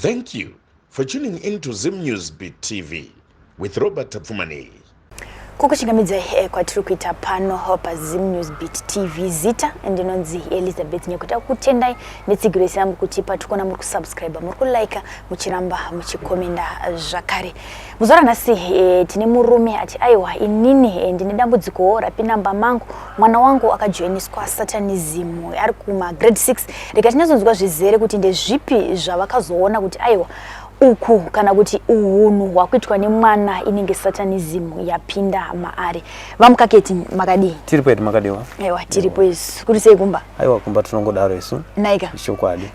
Thank you for tuning in to Zim News Beat TV with Robert Tapfumaneyi. Kukuchingamidzai kwatiri kuita pano paZim News Beat TV. Zita ndinonzi Elizabeth Nyakuta. Kutendai netsigiro yese yamuri kutipa. Tikuona muri kusubscribe, muri kulike, muchiramba muchikomenda zvakare. Muzuva ranhasi tine murume ati aiwa inini ndine dambudzikowo rapinda mumba mangu, mwana wangu akajoiniswa satanism ari kuma grade 6. Rega tinyatsonzwa zvizere kuti ndezvipi zvavakazoona kuti aiwa uku kana kuti uhunhu hwakuitwa nemwana inenge satanism yapinda maari. VaMukaketi, makadii? Tiripo hedu, makadiwa? Aiwa, tiripo isu. Kuri sei kumba? Aiwa, kumba tinongodaro isu. Naika. Chokwadi.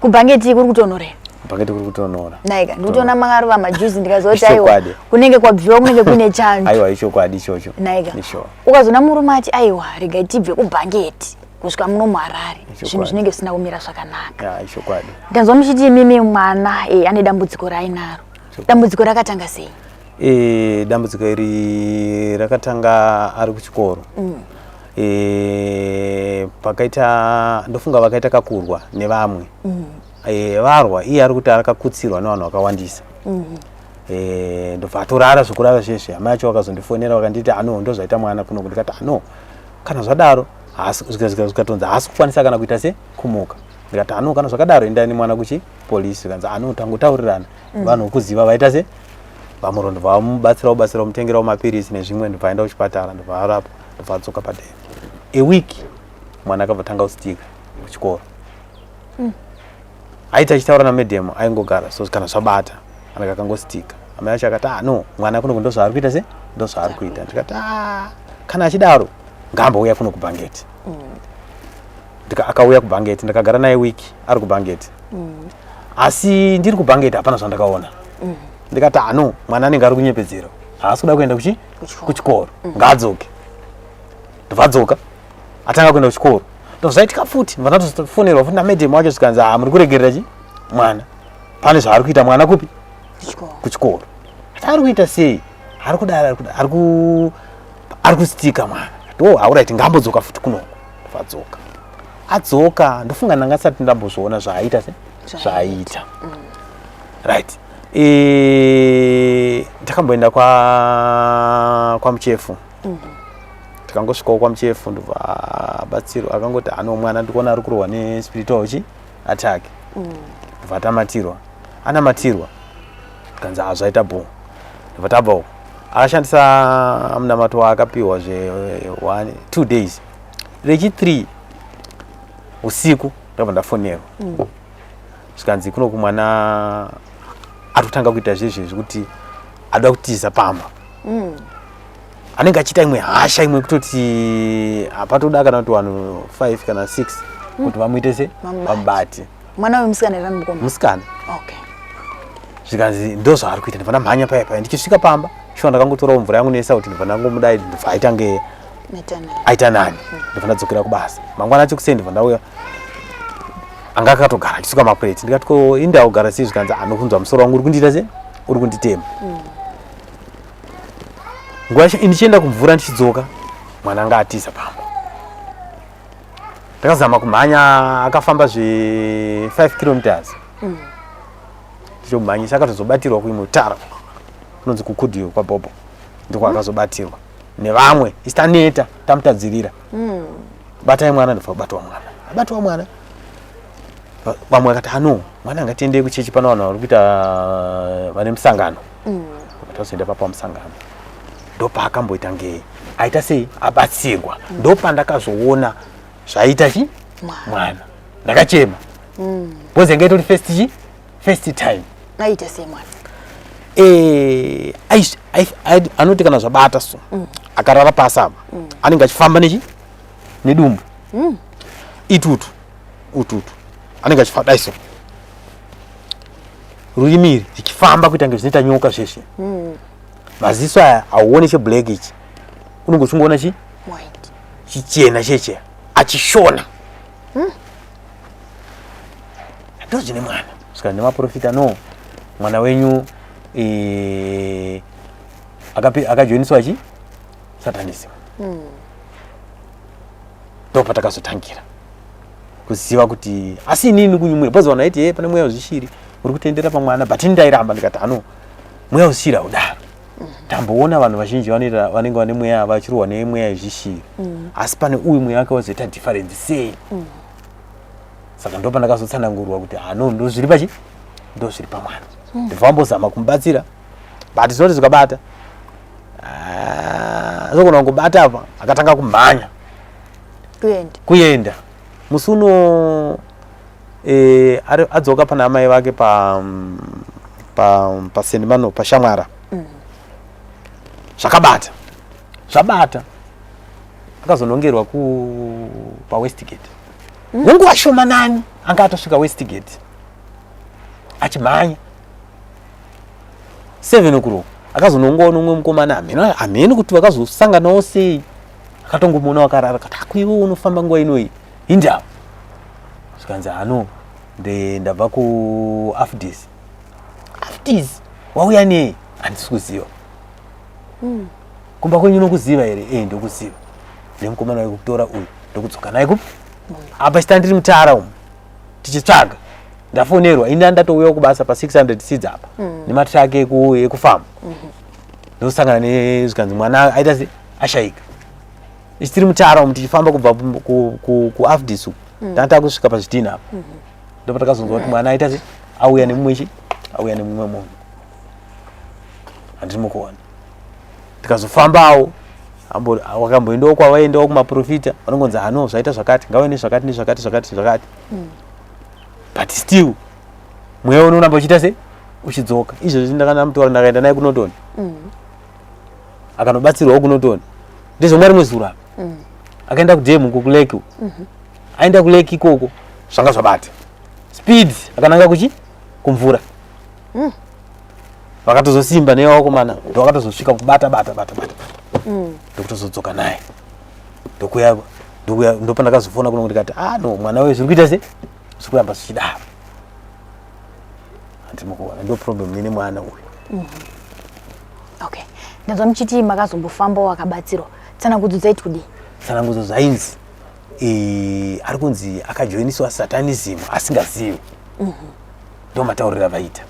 Kubhangeti kuri kutonhora here? Bhangeti kuri kutonhora. Naika, ndikutoona makarova majuzi, ndikazoti aiwa Chokwadi. kunenge kwabviwa, kunenge kuine chando. Aiwa, ichokwadi ichocho. Naika. Isho. Ukazoona murume ati aiwa regai tibve kubhangeti kusvika muno muHarare, Ichokwadi. zvinhu zvinenge zvisina kumira zvakanaka. Ya, ichokwadi. Ndanzwa muchiti imimi mwana ane dambudziko raainaro. Chokwadi. Dambudziko rakatanga sei? Dambudziko iri rakatanga ari kuchikoro. Pakaita, ndofunga vakaita kakurwa nevamwe. Varwa, iye ari kuti akakutsirwa nevanhu vakawandisa. Ndobva atorara zvokurara zveshe. Hama yacho vakazondifonera vakanditi ano ndozvaita mwana kuno. Ndikati ano kana zvadaro zikatonzi haasi kukwanisa kana kuita se kumuka. Ndikati ano kana zvakadaro endai nemwana kuchi polisi. Zvikanzi ano tangotaurirana vanhu vokuziva vaita se vamuro, ndobva vamubatsira kubatsira kumutengerawo mapirisi nezvimwe, ndobva aenda kuchipatara, ndobva arapwa, ndobva adzoka padeni. A week mwana akabva tanga kustika kuchikoro. Aiti achitaura namadam aingogara so kana zvabata anenge akangostika. Amai acho akati ah no, mwana kuno ndo zvaari kuita se ndo zvaari kuita. Ndikati ah, kana achidaro ngaambouya kuno kubhangeti. Akauya kubhangeti, ndakagara naye wiki ari kubhangeti. Asi ndiri kubhangeti hapana zvandakaona. Ndikati ah no, mwana anenge ari kunyepedzera, haasi kuda kuenda kuchi Kuchikoro. Kuchikoro. Ngaadzoke. Ndobva adzoka, atanga kuenda kuchikoro. Ndozvaitika futi, ndobva ndatofonerwa futi namadam wacho, zvikanzi ah, muri kuregerera chi mwana, pane zvaari kuita mwana kupi? Kuchikoro. Kuchikoro. Ati ari kuita sei? Ari kudara, ari kudara, ari kustika mwana. Ati oh, alright, ngambodzoka futi kunoko. Ndobva adzoka. Adzoka, ndofunga ndanga ndisati ndambozviona zvaaita se zvaaita. Right. Ndakamboenda kwamuchefu. Tikangosvikawo kwamuchefu, ndobva abatsirwa, akangoti ano mwana ndikuona ari kurohwa nespiritual chi attack. Ndobva atamatirwa, anamatirwa, kanzi hazvaita bho. Ndobva tabva uko, akashandisa munamato waakapiwa zve 1 2 days. Rechi 3 usiku ndabva ndafonerwa, zvikanzi kuno kumwana ari kutanga kuita zvezve zvekuti ada kutiza pamba. Anenge achiita imwe hasha, imwe kutoti hapatoda kana kuti vanhu 5 kana 6 kuti vamuite se Vamubate. Vamubate. Mwana wemusikana here mukoma? Musikana. Okay. Zvikanzi ndo zvaari kuita. Ndibva ndamhanya paya paya, ndichisvika pamba shuwa ndakangotorawo mvura yangu nesauti, ndibva ndangomudai, ndibva aitange Metana. Aita nani. Ndibva ndadzokera kubasa. Mangwana acho kuseni ndibva ndauya, anga akatogara achisuka mapureti. Ndikati ko inda kugara sei? Zvikanzi anokunzwa musoro wangu uri kundiita se uri kunditema. Nguva yacho ndichienda kumvura, ndichidzoka, mwana anga atiza pamba. Ndakazama kumhanya, akafamba zve 5 kilometers ndichomhanyisa, akatozobatirwa kuimwe tara kunonzi kukudio kwaBhobho, ndiko akazobatirwa nevamwe. Isi taneta, tamutadzirira, batai mwana. Ndobva kubatwa mwana, abatwa mwana, vamwe vakati ano mwana ngatiendei kuchechi, pano vanhu vari kuita vane musangano. Tazoenda papa musangano, ndopaakamboita ngei aita sei abatsirwa. Ndopandakazoona zvaita chi mwana. Ndakachema because yanga itori first chi first time. Aita sei mwana? Anoti kana zvabata so, akarara pasi apa, anenge achifamba nechi nedumbu itutu ututu, anenge achifamba dai so, rurimi iri richifamba kuita kunge zvinoita nyoka zveshe. Maziso aya hauoni cheblack ichi, unenge uchingoona chi White. Chichena cheche achishona. Ndozvine mwana. Saka nemaprofita, no mwana wenyu akajoiniswa chi satanism. Ndo patakazotangira. Kuziva kuti asi inini kunyumwira, because vanhu vaiti, "He, pane mweya wezvishiri uri kutendera pamwana," but ini ndairamba, ndikati, "Ano, mweya wezvishiri haudaro." Tamboona vanhu vazhinji vanoita, vanenge vane mweya, vachirohwa nemweya yezvishiri, asi pane uyu mweya wake wazoita difference sei? Saka ndo pandakazotsanangurwa kuti hano ndo zviri pachi, ndo zviri pamwana. Ndibva vambozama kumubatsira, but zvinoti zvikabata, ah, zogona kungobata apa, akatanga kumhanya. Kuenda. Kuenda. Musi uno adzoka pana amai vake pa St Mano, pashamwara. Zvakabata, zvabata, akazonongerwa ku paWestgate. Nenguva shomanani anga atosvika Westgate achimhanya 7 o'clock. Akazonongwawo nomumwe mukomana, hameno, hameno kuti vakazosanganawo sei. Akatongomuona wakarara, kati, "Akuiwe unofamba nguva inoyi, hindava?" Zvikanzi, "Hano, ndabva kuAfdis." "Afdis wauya nei?" "Handisi kuziva." "Kumba kwenyu nokuziva here?" "E, ndokuziva." Nemukomana wekutora uyu, ndokudzoka naye kupi apa, chita ndiri mutara umu tichitsvaga. Ndafonerwa ini, ndatouyawo kubasa pa600 seeds apa nematraki ekufamba, ndosangana nezvikanzi mwana aita se ashayika. Ichi tiri mutara umu tichifamba kubva kuAfdis uku, tanga takusvika pazvidhina apa, ndopatakazonzwa kuti mwana aita se auya nemumwe chi, auya nemumwe munhu, handiri mukuona. Tikazofambawo, wakamboendawo kwavaendawo kumaprofita, vanongonzi, "Hano, zvaita zvakati, ngave nezvakati nezvakati, zvakati zvakati," but still mweya unoramba uchiita se uchidzoka. Izvozvi ndakanamutora, ndakaenda naye kuNorton, akanobatsirwawo kuNorton. Ndezvomwa rimwe zuro apa akaenda kudhemu uko, kulake uko. Aenda kulake ikoko, zvanga zvabata speed, akananga kuchi kumvura. Vakatozosimba nevakomana, ndovakatozosvika kubata bata bata bata, ndokutozodzoka naye, ndokuya, ndokuya. Ndopandakazofona kuno, ndikati, "Ah, no, mwana weyo zviri kuita se zviri kuramba zvichidaro, handiri mukuona, ndo problem nine mwana uyu." Okay, ndanzwa muchiti makazombofamba, wakabatsirwa. Tsanangudzo dzaiti kudii? Tsanangudzo zvainzi ari kunzi akajoiniswa satanism asingazivi, ndo matauriro avaita.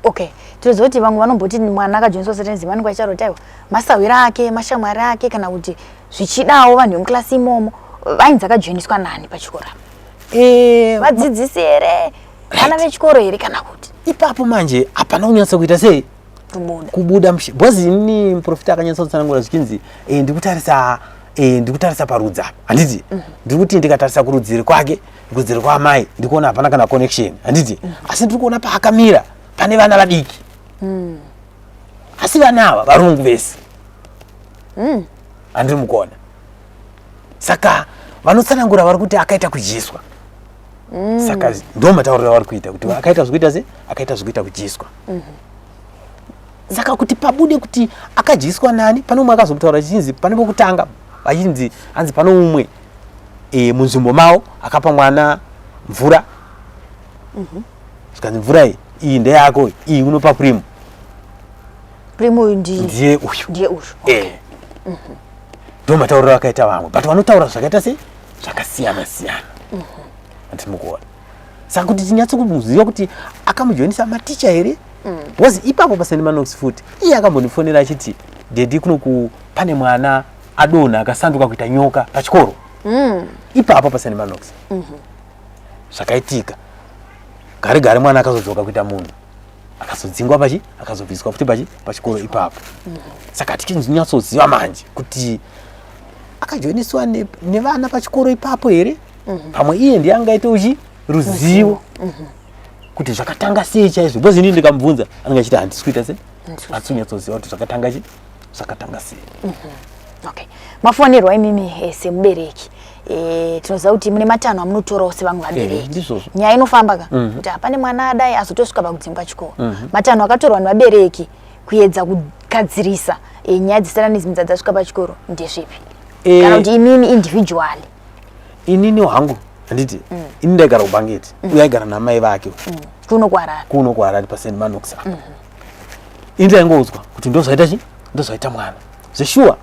Okay, tinoziva kuti vamwe vanomboti mwana akajoiniswa satanism, vanenge vachitaura kuti aiwa, masahwira ake, mashamwari ake, kana kuti zvichidawo vanhu vemuklasi imomo. Vainzi akajoiniswa nani pachikoro apa? Vadzidzisi here, vana vechikoro here, kana kuti? Ipapo manje hapana kunyatsa kuita sei? Kubuda. Kubuda because ini muprofita akanyatsa kutsanangura zvichinzi ndikutarisa parudzi apa, handiti? Ndiri kuti ndikatarisa kurudziri kwake, rudziri kwaamai, ndikuona hapana kana connection, handiti? Asi ndiri kuona paakamira pane vana vadiki, asi vana ava varungu vese, handiri mukuona. Saka vanotsanangura vari kuti akaita kudyiswa. Saka ndo matauriro avari kuita kuti akaita zvekuita se akaita zvekuita kudyiswa. Saka kuti pabude kuti akadyiswa nani, pane umwe akazotaura chichinzi pane pokutanga vachinzi hanzi pane umwe munzvimbo mavo akapa mwana mvura, zvikanzi, "Mvura iyi, iyi ndeyako, iyi unopa Primo." Primo uyu ndiye uyu. Ndiye uyu. Ndo matauriro akaita vamwe, but vanotaura zvakaita sei, zvakasiyana siyana, handiti mukuona? Saka kuti tinyatso kuziva kuti akamujoinisa maticha here, because ipapo paSt Manox futi iye akambondifonera achiti, "Daddy, kunoku pane mwana adonha akasanduka kuita nyoka pachikoro." Ipapo paSt Manox zvakaitika. Gare gare mwana akazodzoka kuita munhu, akazodzingwa pachi, akazobviswa futi pachi, pachikoro ipapo. Saka tichinyatsooziva manje kuti akajoiniswa nevana pachikoro ipapo here, pamwe iye ndiye angaite uchi ruzivo kuti zvakatanga sei chaizvo, because inini ndikamubvunza anenge achiti handisi kuita sei, handisi kunyatsoziva kuti zvakatanga chi, zvakatanga sei. Okay, mafonerwa imimi semubereki, tinoziva kuti mune matanho amunotorawo sevamwe vabereki. Ndizvozvo. Nyaya inofamba ka kuti hapane mwana adai azotosvika pakudzingwa chikoro. Matanho akatorwa nevabereki kuedza kugadzirisa nyaya dzesatanism dzadzasvika pachikoro ndezvipi, kana kuti imimi individually? Inini hangu, handiti, ini ndaigara kuBanket, uye aigara namai vake. Kuno kuHarare. Kuno kuHarare, paSt Manox apa. Ini ndaingoudzwa kuti ndozvaita chi, ndozvaita mwana zveshuwa.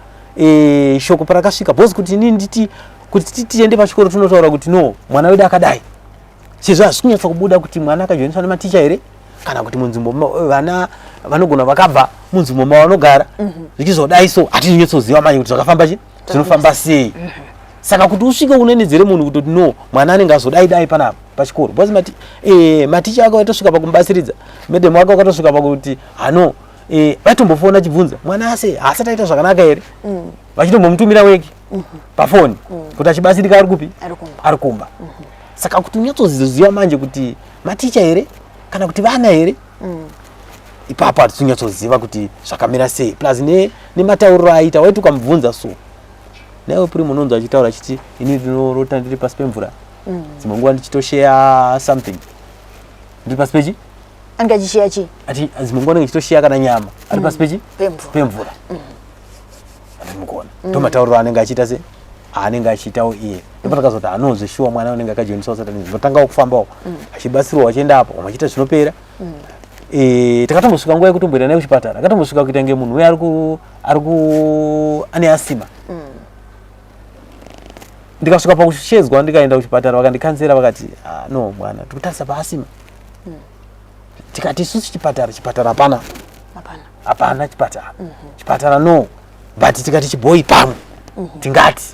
Shoko parakasvika, because kuti inini nditi Kuti tiende pachikoro tinotaura kuti no, mwana wedu akadai, sezvo hazvisi kunyatsa kubuda kuti mwana akajoiniswa nematicha here kana kuti munzvimbo vana vanogona vakabva munzvimbo mavanogara zvichizodai. So hatinyatsoziva manje kuti zvakafamba chi zvinofamba sei. Saka kuti usvike unenedzere munhu kutoti no, mwana anenge azodai dai panapa pachikoro, because maticha ake vaitosvika pakumubatsiridza, madam wake wakatosvika pakuti hano vaitombofona achibvunza mwana ase haasati aita zvakanaka here, vachitombomutumira weki pafoni kuti achibatsirika ari kupi? Ari kumba. Ari kumba. Saka kuti unyatsoziva manje kuti maticha here kana kuti vana here, ipapo hatisi kunyatsoziva kuti zvakamira sei. Plus nematauriro aita, waiti ukamubvunza so naiwe puri munonzi achitaura achiti, "Ini ndinorota ndiri pasi pemvura, dzimwe nguva ndichitosheya something ndiri pasi pechi." Ange achisheya chii? Ati dzimwe nguva ndinge ndichitosheya kana nyama ari pasi pechi Pemvura. Pemvura. Andimukona ndo matauriro anenge achiita se aanenge achiitawo iye. Ndopatakazoti anozve shuwa mwana anenge akajoiniswa satanism, ndotangawo kufambawo achibatsirwa, achienda apo, vamwe achiita zvinopera. Takatombosvika nguva yekutomboenda naye kuchipatara, akatombosvika kuita nge munhu uye ari ku ane asima. Ndikasvika pakushedzwa, ndikaenda kuchipatara, vakandikansera vakati, "Ah, no, mwana tikutarisa paasima." Tikati isusu chipatara, chipatara hapana. Hapana. Hapana chipatara, chipatara no, but tikati chibhoi pamwe tingati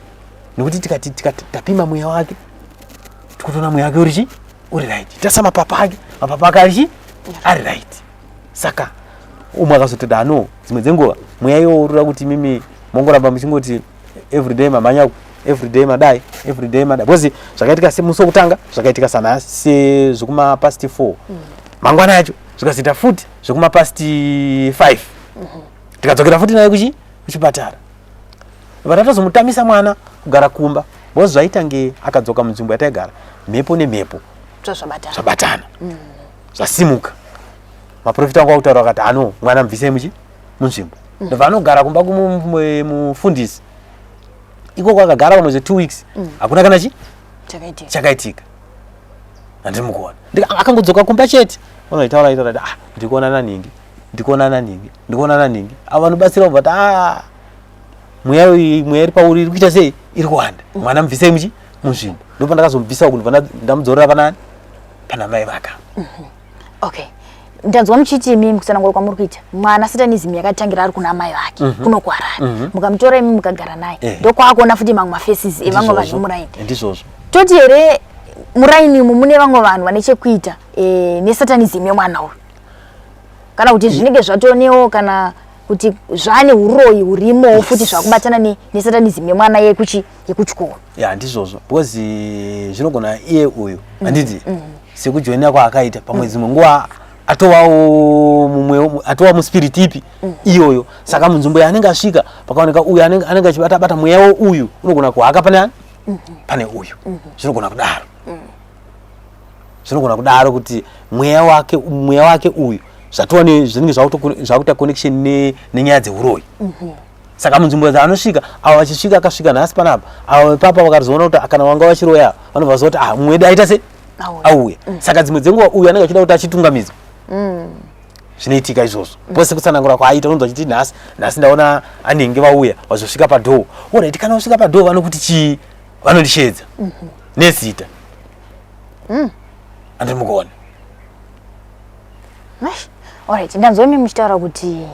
nekuti tikati tapima mweya wake, tikutoona mweya wake uri chi uri right, tasa mapapu ake, mapapu ake ari chi ari right. Saka umwe akazototi ano dzimwe dzenguva mweya iwo urira kuti mimi mongoramba muchingoti everyday mamhanya, everyday madai, everyday madai, because zvakaitika semusi wokutanga zvakaitika sanhasi sezvekuma past 4, mangwana yacho zvikazoita futi zvekuma past 5, tikadzokera futi naye kuchipatara. Vatatozomutamisa mwana kugara kumba because zvaita nge akadzoka munzvimbo yataigara, mhepo nemhepo Zvabatana. Zvabatana, zvasimuka. Maprofita angu akutaura akati ano mwana mubvisei muchi munzvimbo. Ndobva anogara kumba kumufundisi ikoko, akagara pamwe zve2 weeks, hakuna kana chi Chakaitika. Chakaitika. Handiri mukuona. Akangodzoka kumba chete, unoitaura itaura kuti, "Ah, ndikuona naningi, ndikuona naningi, ndikuona naningi." Avo vanobatsira vobva kuti, "Ah, mweya uyu, mweya iri pauri iri kuita sei, iri kuwanda, mwana mubvisei muchi munzvimbo." Ndopa ndakazomubvisa uku, ndobva ndamudzorera panani, pana mai vaka. Okay, ndanzwa muchiti imimi kutsanangura kwamuri kuita mwana, satanism yakatangira ari kuna mai vake kuno kuHarare, mukamutora imi mukagara naye, ndokwakuona futi mamwe mafaces evamwe vanhu muraini. Ndizvozvo. Toti here muraini umu mune vamwe vanhu vane chekuita nesatanism yemwana uyu, kana kuti zvinenge zvatonewo, kana kuti zvane uroyi hurimowo futi zvakubatana nesatanism yemwana yekuchikoro? Ya, ndizvozvo, because zvinogona iye uyu, handiti, sekujoina kwaakaita pamwe dzimwe nguva atovawo mumwe, atova muspirit ipi iyoyo. Saka munzvimbo yaanenge asvika pakaoneka uyu anenge achibata bata mweyawo uyu, unogona kuhaka pane ani, pane uyu. Zvinogona kudaro, zvinogona kudaro kuti mweya wake uyu zvatova zvinenge zvakuita connection nenyaya dzeuroyi. Saka munzvimbo dzaanosvika avo vachisvika, akasvika nhasi panapa, avo ipapa vakazoona kuti kana vanga vachiroya, vanobva vaziva kuti, ah, mumwe wedu aita se Auya. Auya. Saka dzimwe dzenguva uyu anenge achida kuti achitungamidzwa. Zvinoitika izvozvo pose kutsanangura kwaaita, unonzwa achiti, "Nhasi, nhasi ndaona anenge vauya, vazosvika padoor." Alright, kana vasvika padoor vanokuti chii? "Vanondishedza nezita." Andiri mukuona. Eish, alright, ndanzwa imi muchitaura kuti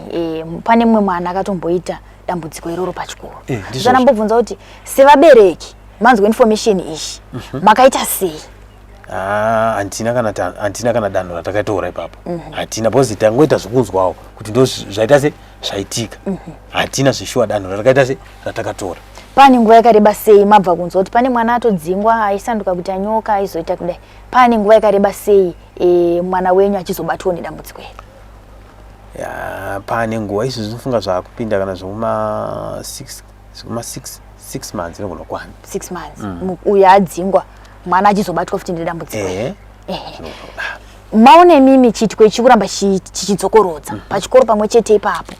pane mumwe mwana akatomboita dambudziko iroro pachikoro. Ndizvozvo. Saka ndambobvunza kuti sevabereki manzwa information iyi, makaita sei? Ah, handina kana danho ratakatora ipapo, hatina, because tangoita zvokunzwawo kuti ndo zvaita se zvaitika. Hatina zveshuwa danho ratakaita se ratakatora. Pane nguva yakareba sei mabva kunzwa kuti pane mwana atodzingwa, aisanduka kuita nyoka, aizoita kudai? Pane nguva yakareba sei mwana wenyu achizobatwawo nedambudziko iri? Ya, pane nguva izvo zvinofunga zvakupinda kana zvekuma 6, zvekuma 6 months inogona kukwana. 6 months uyo adzingwa mwana achizobatwa futi nedambudziko iri? Ehe. Ehe. Zvinogona kudaro. Maona imimi chiitiko ichi kuramba chichidzokorodza pachikoro pamwe chete ipapo,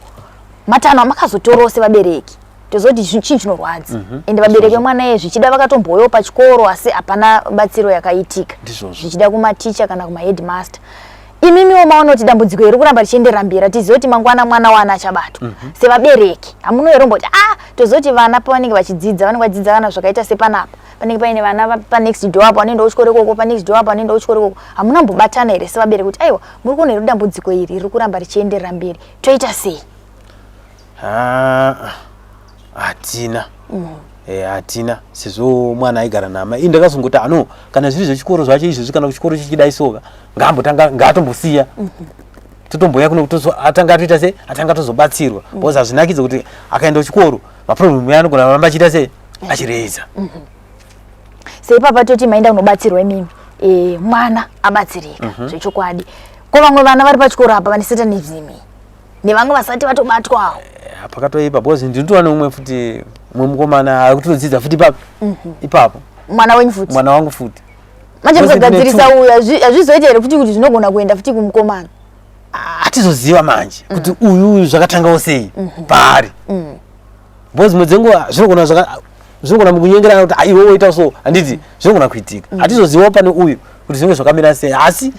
matanho amakazotorawo sevabereki? Tozoti chinhu chinorwadza, ende vabereki vemwana iye zvichida vakatomboyawo pachikoro asi hapana batsiro yakaitika. Ndizvozvo. Zvichida kumaticha kana kumaheadmaster. Imimiwo maona kuti dambudziko iri kuramba richienderera mberi, tizive kuti mangwana mwana wana achabatwa. Sevabereki hamuno here umboti ah, tozoti vana pavanenge vachidzidza, vanenge vachidzidza kana zvakaita sepanapa panenge paine vana panext door apo vanoendawo kuchikoro ikoko, panext door apo vanoendawo kuchikoro ikoko. Hamuna mbobatana here sevabereki kuti aiwa, muri kuona here dambudziko iri riri kuramba richienderera mberi, toita sei? Hatina. Hatina, sezvo mwana aigara namai. Ini ndakazongoti ano kana zviri zvechikoro zvacho izvozvi, kana kuchikoro chichidai soka, ngaambotanga, ngaatombosiya, totomboya kuno atanga atoita se atanga tozobatsirwa, because hazvinakidze kuti akaenda kuchikoro maproblem ya anogona kuramba achiita se achireisa. Seipapa toti maenda kunobatsirwa imimi, mwana abatsirika zvechokwadi. Ko vamwe vana vari pachikoro apa vane satanism nevamwe vasati vatobatwawo? Pakatoipa, because ndinotova neumwe futi, umwe mukomana ari kutodzidza futi ipapo ipapo. Mwana wenyu futi? Mwana wangu futi. Manje mukagadzirisa uyu, hazvizoita here futi kuti zvinogona kuenda futi kumukomana? Hatizoziva manje kuti uyu uyu zvakatangawo sei paari, because dzimwe dzenguva zvinogona zvinogona mukunyengerana kuti, "Ah, iwe woita so," handiti? Zvinogona kuitika. Hatizozivawo pane uyu kuti zvinenge zvakamira sei, asi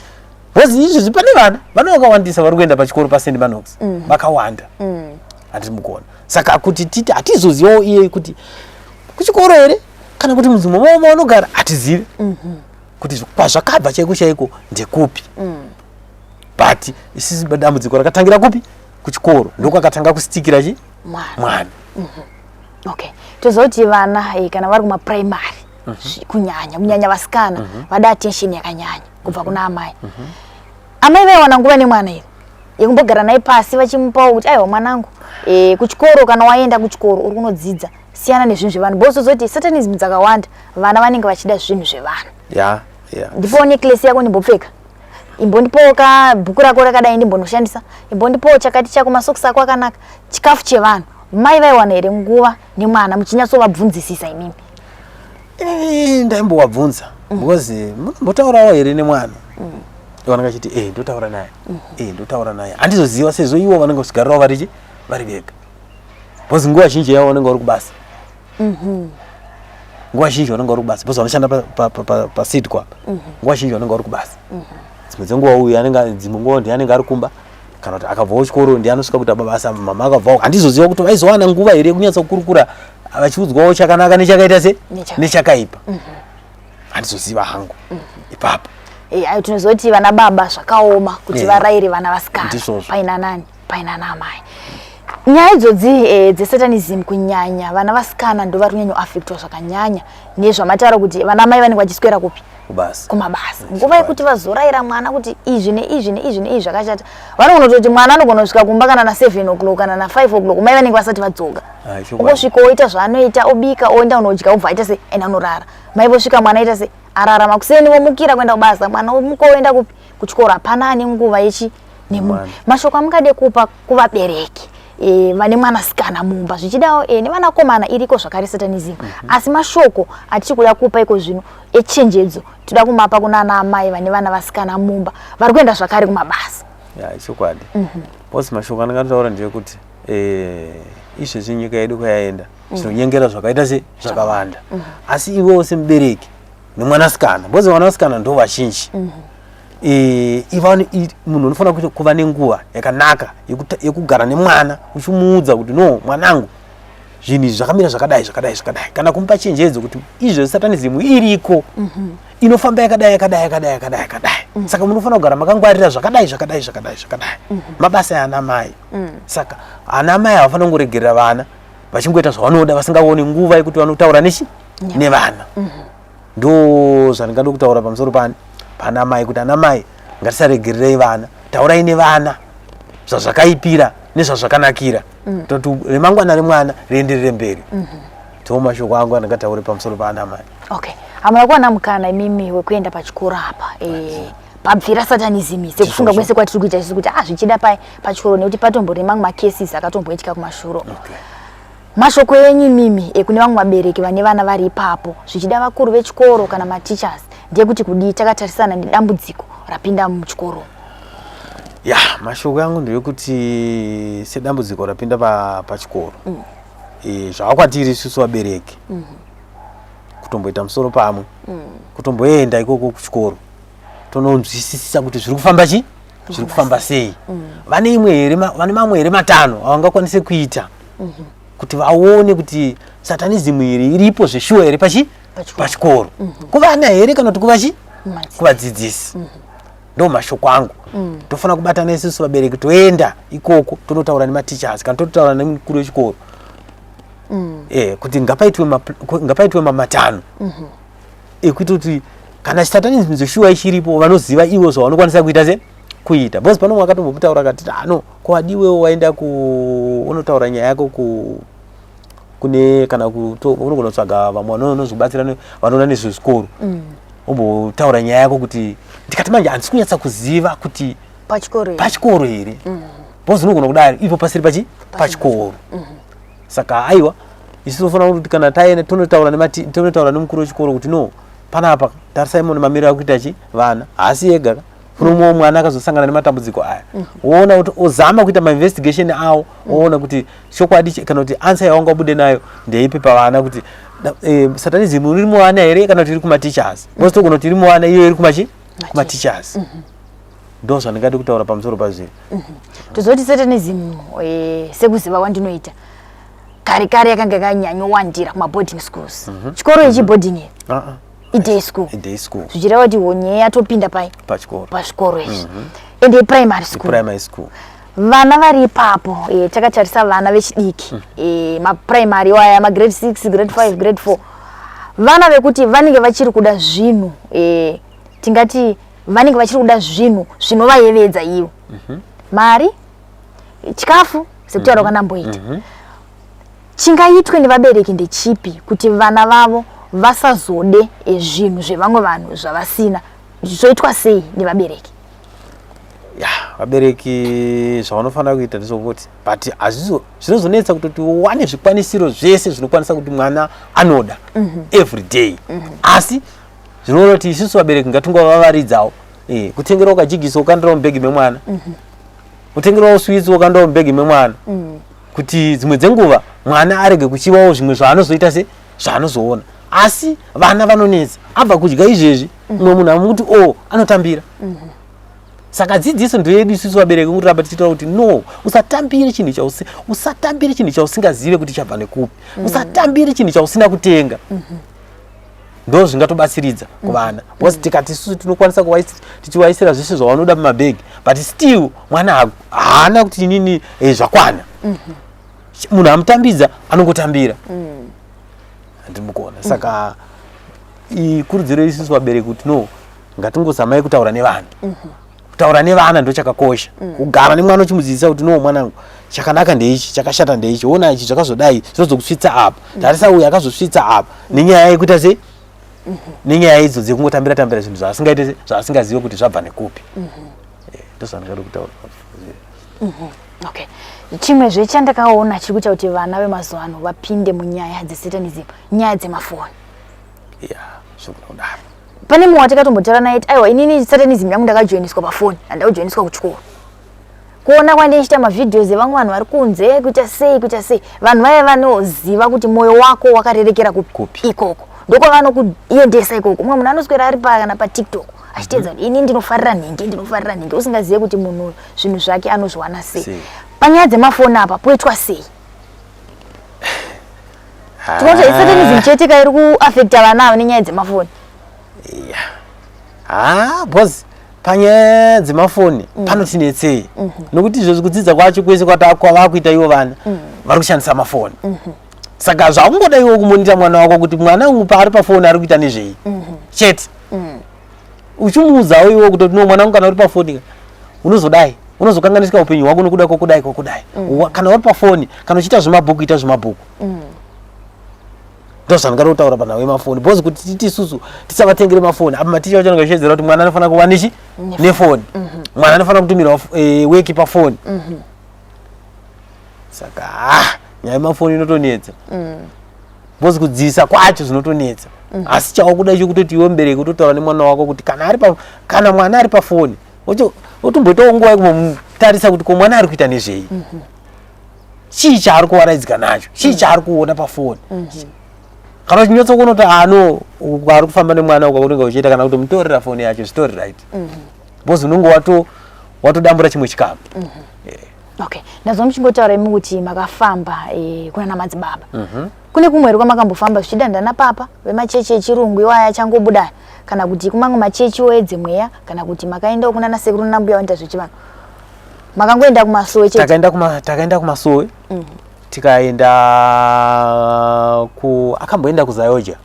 because izvezvi pane vana vana vakawandisa vari kuenda pachikoro paSt Manox, vakawanda, handiti mukuona? Saka kuti titi hatizozivawo iye kuti kuchikoro here kana kuti mudzimba mavo mavanogara, hatizivi kuti kwazvakabva chaiko chaiko ndekupi. But isisi dambudziko rakatangira kupi? Kuchikoro, ndokwakatanga kustikira chi mwana. Mwana. Okay, tozoti vana kana vari kumaprimary, kunyanya kunyanya vasikana, vada attention yakanyanya kubva kuna amai. Amai vaiwana nguva nemwana iri yekumbogara naye pasi vachimupawo kuti aiwa mwanangu, kuchikoro, kana waenda kuchikoro uri kunodzidza, siyana nezvinhu zvevanhu, because tozoti satanism dzakawanda, vana vanenge vachida zvinhu zvevanhu. Ndipowo necklace yako ndimbopfeka, imbondipowo ka bhuku rako rakadai ndimbonoshandisa, imbondipowo chakati chako, masokisi ako akanaka, chikafu chevanhu. Mai vaiwana here nguva nemwana muchinyatsovabvunzisisa imimi? Ndaimbovabvunza because munombotaurawo here nemwana? Vanenge vachiti, ndotaura naye, ndotaura naye." Handizoziva sezvo ivo vanenge vachigarirawo varichi vari vega, because nguva zhinji yavo vanenge vari kubasa. Nguva zhinji vanenge vari kubasa because vanoshanda paSeed Co apa. Nguva zhinji vanenge vari kubasa. Dzimwe dzenguva uyu anenge, dzimwe nguva ndiye anenge ari kumba, kana kuti akabvawo kuchikoro ndiye anosvika kuita mabasa, mama akabvawo. Handizoziva kuti vaizowana nguva here yekunyatsa kukurukura vachiudzwawo chakanaka nechakaita se Nechakaipa. Nechakaipa. Handizoziva hangu ipapo. Ayo tinozoti vana baba zvakaoma kuti varayire vana vasikana. Ndizvozvo. Paina nani? Paina namai. Nyaya idzodzi dzesatanism, kunyanya vana vasikana ndo vari kunyanyoafektwa zvakanyanya nezvamataura kuti vana mai vanenge vachiswera kupi? Kubasa. Kumabasa. Nguva yekuti vazorayira mwana kuti izvi neizvi neizvi neizvi zvakashata, vanogona kutoti mwana anogona kusvika kumba kana na7 o'clock kana na5 o'clock, mai vanenge vasati vadzoka. Ah, chokwadi. Ungosvika oita zvaanoita, obika, oenda unodya, obva aita se enda unorara. Mai vosvika mwana aita se arara. Makuseni vomukira kuenda kubasa, mwana omuka oenda kupi? Kuchikoro. Hapana ane nguva yechi nemunhu. Mwana. Mashoko amungade kupa kuvabereki vane mwanasikana mumba, zvichidawo nevanakomana iriko zvakare satanism, asi mashoko atiri kuda kupa iko zvino echenjedzo toda kumapa kuna ana amai vane vana vasikana mumba vari kuenda zvakare kumabasa. Ya, ichokwadi, because mashoko andingatotaura ndeyekuti izvezvi nyika yedu kwayaenda, zvinonyengera zvakaita se zvakawanda, asi iwewo semubereki nemwanasikana, because vanasikana ndo vazhinji, munhu unofanira kuva nenguva yakanaka yekugara nemwana uchimuudza kuti, "No, mwanangu, zvinhu izvi zvakamira zvakadai, zvakadai, zvakadai," kana kumupa chenjedzo kuti izvo satanism iriko, inofamba yakadai, yakadai, yakadai, yakadai, yakadai, saka munofanira kugara makangwarira zvakadai, zvakadai, zvakadai, zvakadai. Mabasa eana mai. Saka ana mai havafanira kungoregerera vana vachingoita zvavanoda vasingaoni nguva yekuti vanotaura nechi nevana. Ndo zvandingada kutaura pamusoro pani pana mai, kuti ana mai ngatisaregererei vana, taurai nevana zvazvakaipira nezvazvakanakira, toti remangwana remwana rienderere mberi. Ndo mashoko angu andingataure pamusoro paana mai. Okay, hamuna kuwana mukana imimi wekuenda pachikoro apa pabvira satanism, sekufunga kwese kwatiri kuita isusu kuti ah, zvichida pai pachikoro, nekuti patombori mamwe macases akatomboitika kumashuro? Okay. Mashoko enyu imimi kune vamwe vabereki vane vana vari ipapo, zvichida vakuru vechikoro kana mateachers, ndeyekuti kudii takatarisana nedambudziko rapinda muchikoro? Ya, mashoko angu ndeyekuti sedambudziko rapinda pachikoro, zvava kwatiri isusu vabereki kutomboita musoro pamwe, kutomboenda ikoko kuchikoro tononzwisisisa kuti zviri kufamba chi Zviri kufamba sei? Vane imwe here, vane mamwe here matanho avangakwanise kuita kuti vaone kuti satanism iri iripo zveshuwa here pachi Pachikoro. Pachikoro, kuvana here kana kuti kuvachi kuvadzidzisi? Ndo mashoko angu. Tofanira kubatana isusu vabereki, toenda ikoko, tonotaura nemateachers kana tototaura nemukuru wechikoro kuti ngapaitwe mamatano ekuti kuti kana satanism zveshuwa ichiripo, vanoziva ivo zvavanokwanisa kuita se kuita, because pano mwe akatombomutaura akati, "Ano ko wadiwewo waenda ku unotaura nyaya yako ku kune kana unogona kutsvaga vamwe vanozobatsira vanoona nezvezvikoro, ombotaura nyaya yako." Kuti ndikati manje handisi kunyatsa kuziva kuti pachikoro here? Pachikoro here, because unogona kudari ipo pasiri pachikoro. Saka aiwa, isu tinofanira kuti kana taenda tonotaura nemukuru wechikoro kuti, "No, panapa tarisai mune mamiriro akuita chi vana." Haasi ega ka, kune umwewo mwana akazosangana nematambudziko aya. Woona kuti ozama kuita mainvestigation awo, woona kuti chokwadi kana kuti answer yawangabude nayo ndeipi pavana, kuti satanism iri muvana here kana kuti iri kumateachers, because togona kuti iri muvana, iyo iri kumateachers. Ndo zvandingadi kutaura pamusoro pazviri. Tozoti satanism, sekuziva kwandinoita, kare kare yakanga yakanyanyowandira kumaboarding schools. Chikoro ichi boarding here? Ah, ah. Iday school. Day school. Zvichireva kuti honye yatopinda pai? Pachikoro. Pazvikoro izvi, ende primary school. Primary school. Vana vari ipapo, takatarisa vana vechidiki, maprimary waya, magrade 6, grade 5, grade 4, vana vekuti vanenge vachiri kuda zvinhu, tingati vanenge vachiri kuda zvinhu zvinovayevedza ivo, mari, chikafu, sekutaura kwandamboita. Chingaitwe nevabereki ndechipi kuti vana vavo vasazode zvinhu zvevamwe vanhu zvavasina? Zvoitwa sei nevabereki? Ya, vabereki zvavanofanira kuita ndezvokuti, but hazvizo, zvinozonetsa kutoti uwane zvikwanisiro zvese zvinokwanisa kuti mwana anoda every day. Asi zvinoona kuti isusu vabereki ngatingovavaridzawo, kutengerawo kajigisi ukandirawo mubhegi memwana, kutengerawo sweets ukandawo mubhegi memwana, kuti dzimwe dzenguva mwana arege kuchivawo zvimwe zvaanozoita se zvaanozoona. Asi vana vanonetsa, abva kudya izvezvi, mumwe munhu amuti o anotambira. Saka dzidziso ndeyedu isusu vabereki, kuramba tichitaura kuti, "No, usatambire chinhu chausingazive kuti chabva nekupi. Usatambire chinhu chausina kutenga." Ndo zvingatobatsiridza kuvana, because tikati isusu tinokwanisa tichivaisira zvese zvavanoda mumabhegi, but still mwana haana kuti inini zvakwana. Munhu amutambidza anongotambira, handimukona. Saka ikurudziro isusu vabereki kuti, no, ngatingozamai kutaura nevana. Kutaura nevana ndo chakakosha. Kugara nemwana uchimudzidzisa kuti, "No, mwanangu, chakanaka ndeichi, chakashata ndeichi. Ona ichi zvakazodai, zvinozokusvitsa apa. Tarisa uyu akazosvitsa apa nenyaya yekuita sei, nenyaya idzo dzekungotambira tambira zvinhu zvaasingaite se zvaasingazive kuti zvabva nekupi." Ndozvandingada kutaura. Okay, chimwezve chandakaona chiri kuita kuti vana vemazuva ano vapinde munyaya dzesatanism, nyaya dzemafoni. Ya, zvogona kudaro. Pane mumwe watakatombotaura naye ti, "Aiwa, inini satanism yangu ndakajoiniswa pafoni, handakujoiniswa kuchikoro. Kuona kwandichiita mavideos evamwe vanhu vari kunze, kuita sei, kuita sei." Vanhu vaya vanoziva kuti mwoyo wako wakarerekera kupi. Kupi. Ikoko ndokwavanokuendesa ikoko. Mumwe munhu anoswera ari kana paTikTok achiteedza kuti, "Ini ndinofarira nhingi, ndinofarira nhingi," usingazive kuti munhu uyu zvinhu zvake anozviwana sei. Sei. Panyaya dzemafoni apa poitwa sei? Tinoti satanism chete ka iri kuafecta vana ava nenyaya dzemafoni? Ha, because panyaya dzemafoni panotinetsei, nokuti izvozvi kudzidza kwacho kwese kwavakuita ivo vana vari kushandisa mafoni. Saka zvakungoda iwo kumonita mwana wako kuti mwana uyu paari pafoni ari kuita nezvei chete, uchimuudzawo iwo kutoti, "No, mwana wangu, kana uri pafoni unozodai, unozokanganisika upenyu hwako nokuda kwokudai kwokudai. Kana uri pafoni, kana uchiita zvemabhuku, ita zvemabhuku." Ndo zvandingada kutaura panhau yemafoni, because kuti titi isusu tisavatengere mafoni apa, maticha vacho anenge achiwedzera kuti mwana anofanira kuva nechi nefoni, mwana anofanira kutumirwa weki pafoni. Saka nyaya yemafoni inotonetsa, because kudzisa kwacho zvinotonetsa. Asi chawakuda icho kutoti iwe mubereki utotaura nemwana wako kuti kana mwana ari pafoni, otomboitawo nguva yekumbomutarisa kuti ko mwana ari kuita nezvei, chii chaari kuvaraidzika nacho, chii chaari kuona pafoni. Kana uchinyatsokuona kuti ano ari kufamba nemwana uka unenge uchiita, kana kutomutorera foni yacho, zvitori right, because unenge wato Watodambura chimwe chikamu. Okay, ndazwa muchingotaura imi kuti makafamba kuna madzibaba. Kune kumwe here kwamakambofamba, zvichida ndana papa vemachechi echirungu iwaya achangobuda, kana kuti kumamwe machechiwo edzemweya, kana kuti makaendawo kuna nasekuru nambuya vanoita zvechivanhu? Makangoenda kumasowe chete? Takaenda kumasowe, tikaenda ku akamboenda kuZAOGA,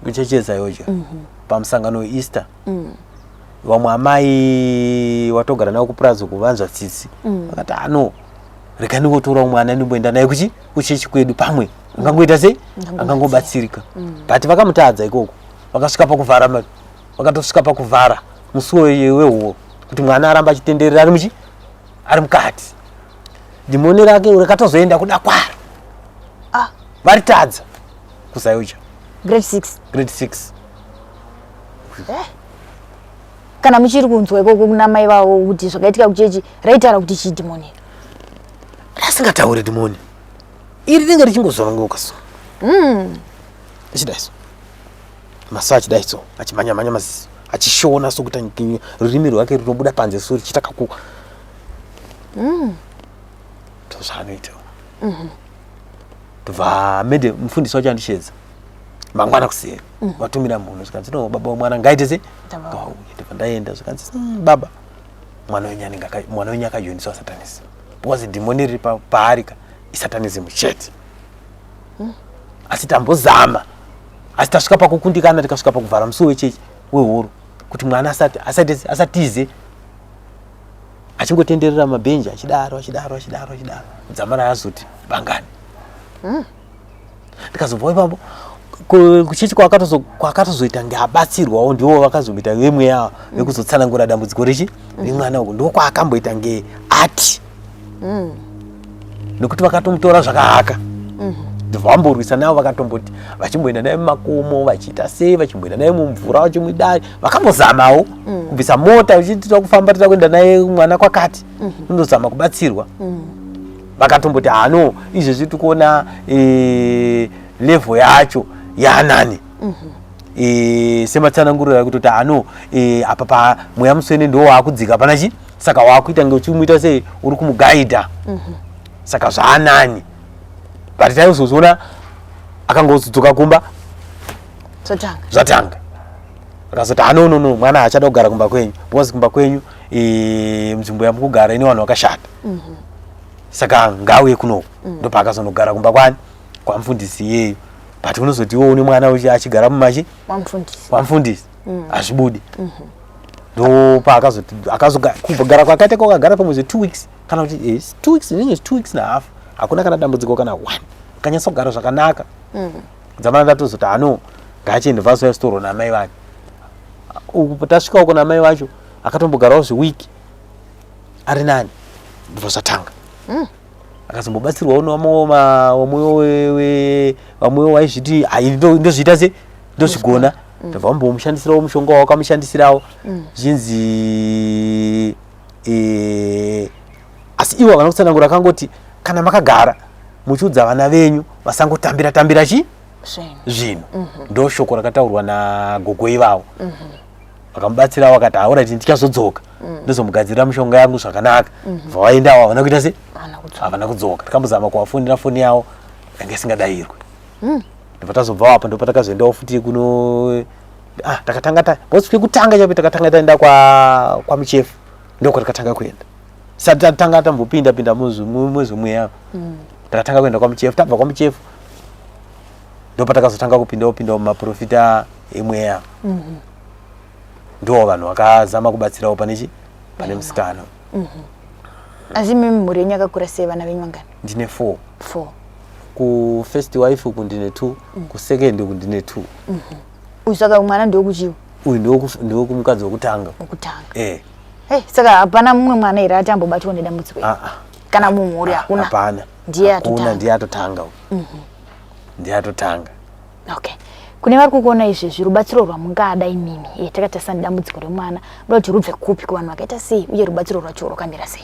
kuchechi yeZAOGA, pamusangano weEaster. Vamwe amai watogara navo kupurazi kuvanzwa tsitsi, vakati, "Ano, rega ndingotora mwana ndimboenda naye kuchechi kwedu, pamwe angangoita sei, angangobatsirika." But vakamutadza ikoko, vakasvika pakuvhara vakatosvika pakuvhara musuwo wehuo kuti mwana aramba achitenderera ari muchi ari mukati. Dhimoni rake rakatozoenda kuda kwaro. Varitadza kuZAOGA. Grade 6? Grade 6. Kana muchiri kunzwa ikoko kuna mai vavo kuti zvakaitika kuchechi, raitaura kuti chii dhimoni iri? Rasingatauri dhimoni iri, rinenge richingozonongoka so, achidai so maso, achidai so, achimhanya-mhanya maziso, achishona sokuti rurimi rwake runobuda panze so, richiita kaku ndozvaanoita. Ndobva mede mufundisi wacho andishedza mangwana kuseni, vatumira munhu, zvikanzi, "No, baba wemwana ngaite se ngauye." Ndobva ndaenda, zvikanzi, baba, mwana wenyu anenge mwana wenyu akajoiniswa satanism, because dhimoni riri paari ka isatanism chete. Asi tambozama, asi tasvika pakukundikana, tikasvika pakuvhara musuwo wechechi wehoro kuti mwana asatize, achingotenderera mabhenji achidaro, achidaro, achidaro, achidaro, dzamara azoti bangani." Ndikazobva ipapo kuchechi kwakatozoita ngeabatsirwawo, ndiwo vakazoita vemweya vekuzotsanangura dambudziko rechi remwana uku. Ndo kwaakamboita nge ati nekuti vakatomutora zvakahaka, ndobva vamborwisa navo, vakatomboti vachimboenda naye mumakomo, vachiita sei, vachimboenda naye mumvura, vachimudai, vakambozamawo kubvisa mota, vachiti toda kufamba, toda kuenda naye mwana kwakati, undozama kubatsirwa. Vakatomboti, "Hano, izvezvi tikuona level yacho yaanani." Sematsananguriro ekutoti hano apa pa mweya mutsvene ndo waakudzika pana chi, saka waakuita nge uchimuita sei, uri kumugaidha, saka zvaanani. But taizozviona akangozodzoka kumba Zvatanga. Zvatanga. Akazoti, "Ah, no, no, no, mwana haachada kugara kumba kwenyu, because kumba kwenyu nzvimbo yamukugara ine vanhu vakashata, saka ngauye kunoku." Ndopaakazonogara kumba kwani kwamufundisi iyeyo. But unozoti iwe une mwana achigara mumachi Wamufundisi. Wamufundisi, hazvibudi. Ndopaakazoti akazogara kwakaita kwakagara pamwe zve2 weeks, kana kuti yes, 2 weeks, inenge 2 weeks nahalf, hakuna kana dambudziko kana one, akanyatsa kugara zvakanaka. Dzamara ndatozoti, "Hano, ngaachiende." Vazouya sitorwa namai vake uku. Tasvika uko namai vacho, akatombogarawo zvewiki ari nani, ndobva zvatanga. Akazombobatsirwawo nevamwewo vamwewo vaizviti, "Hai, ndozviita se ndozvigona." Ndobva vambomushandisirawo mushonga wawakamushandisirawo, zvinzi asi iwo havana kutsanangura. Akangoti kana makagara muchiudza vana venyu vasangotambira tambira chi Zvinhu. Zvinhu. Ndo shoko rakataurwa nagogo ivavo. Vakamubatsira, vakati, "Alright, ndichazodzoka ndozomugadzirira mishonga yangu zvakanaka." Bva vaendawo, havana kuita se Havana kudzoka. Havana kudzoka. Takambozama kuvafonera, foni yavo yanga isingadayirwe. Ndobva tazobvawo apo, ndopatakazoendawo futi kuno takatanga ta because kekutanga chapo takatanga taenda kwamuchefu, ndoko takatanga kuenda. Sati tatanga tambopinda pinda muzvimweya, takatanga kuenda kwamuchefu. Tabva kwamuchefu, ndopatakazotanga kupindawo pindawo mumaprofita emweya. Ndo vanhu vakazama kubatsirawo pane chi pane musikana. Asi imi mhuri yenyu yakakura sei? Vana venyu vangani? Ndine four. Four. Kufirst wife uku ndine two, kusecond uku ndine two. Uyu saka mwana ndewekuchiwo? Uyu ndewekumukadzi wekutanga. Wekutanga. Eh. Hey, saka hapana mumwe mwana here ati ambobatwa nedambudziko iri? Ah, ah. Kana mumhuri hakuna? Hapana. Ndiye Hakuna. atotanga. Ndiye atotanga uyu, ndiye atotanga. Okay, kune vari kukuona izvezvi, rubatsiro rwamungada imimi, takatarisa nedambudziko remwana, muda kuti rubve kupi, kuvanhu vakaita sei, uye rubatsiro rwacho rwakamira sei?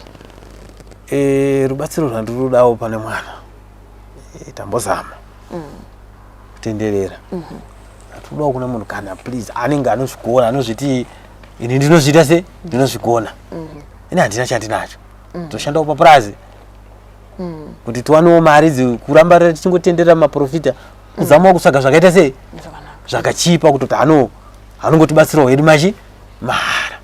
Rubatsiro rwandinodawo pane mwana, tambozama kutenderera, hatodawo kuna munhu kana please anenge anozvigona, anozviti, "Ini ndinozviita se ndinozvigona." Ini handina chandinacho. Toshandawo papurazi kuti tiwanewo mari dzekuramba tichingotenderera maprofita, kuzamawo kutsvaga zvakaita sei, zvakachipa, kutoti ano anongotibatsirawo hedu machi mahara.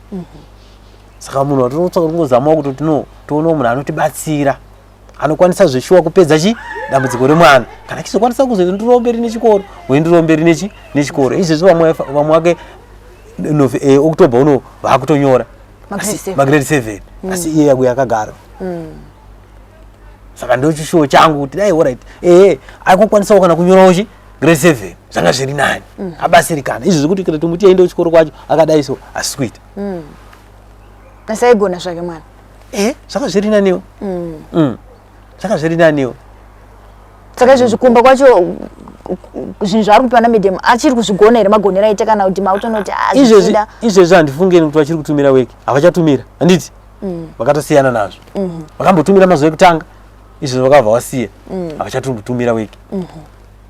Saka munhu watinotsvaga kungozamawo kutoti no, tionewo munhu anotibatsira, anokwanisa zveshuwa kupedza chi dambudziko remwana. Kana achizokwanisa kuzoendererawo mberi nechikoro, woendererawo mberi nechikoro. Izvezvi vamwe vake October uno vaakutonyora magrade 7, asi iye yakuya akagara. Saka ndo chishuwo changu kuti dai, alright, ehe, aikokwanisawo kana kunyorawo chi grade 7, zvanga zviri nani, abatsirikana. Izvi zvekuti kana tomuti aende kuchikoro kwacho akadai so, asi kuita. Asi aigona zvake mwana? Zvanga zviri naniwo. Zvanga zviri naniwo. Saka izvezvi kumba kwacho, zvinhu zvaari kupiwa namedhemu, achiri kuzvigona here magonero aita, kana kuti mautonoti? Izvezvi, izvezvi handifungeni kuti vachiri kutumira work. Havachatumira, handiti? Vakatosiyana nazvo. Vakambotumira mazuva ekutanga, izvezvi vakabva vasiya, havachatombotumira work.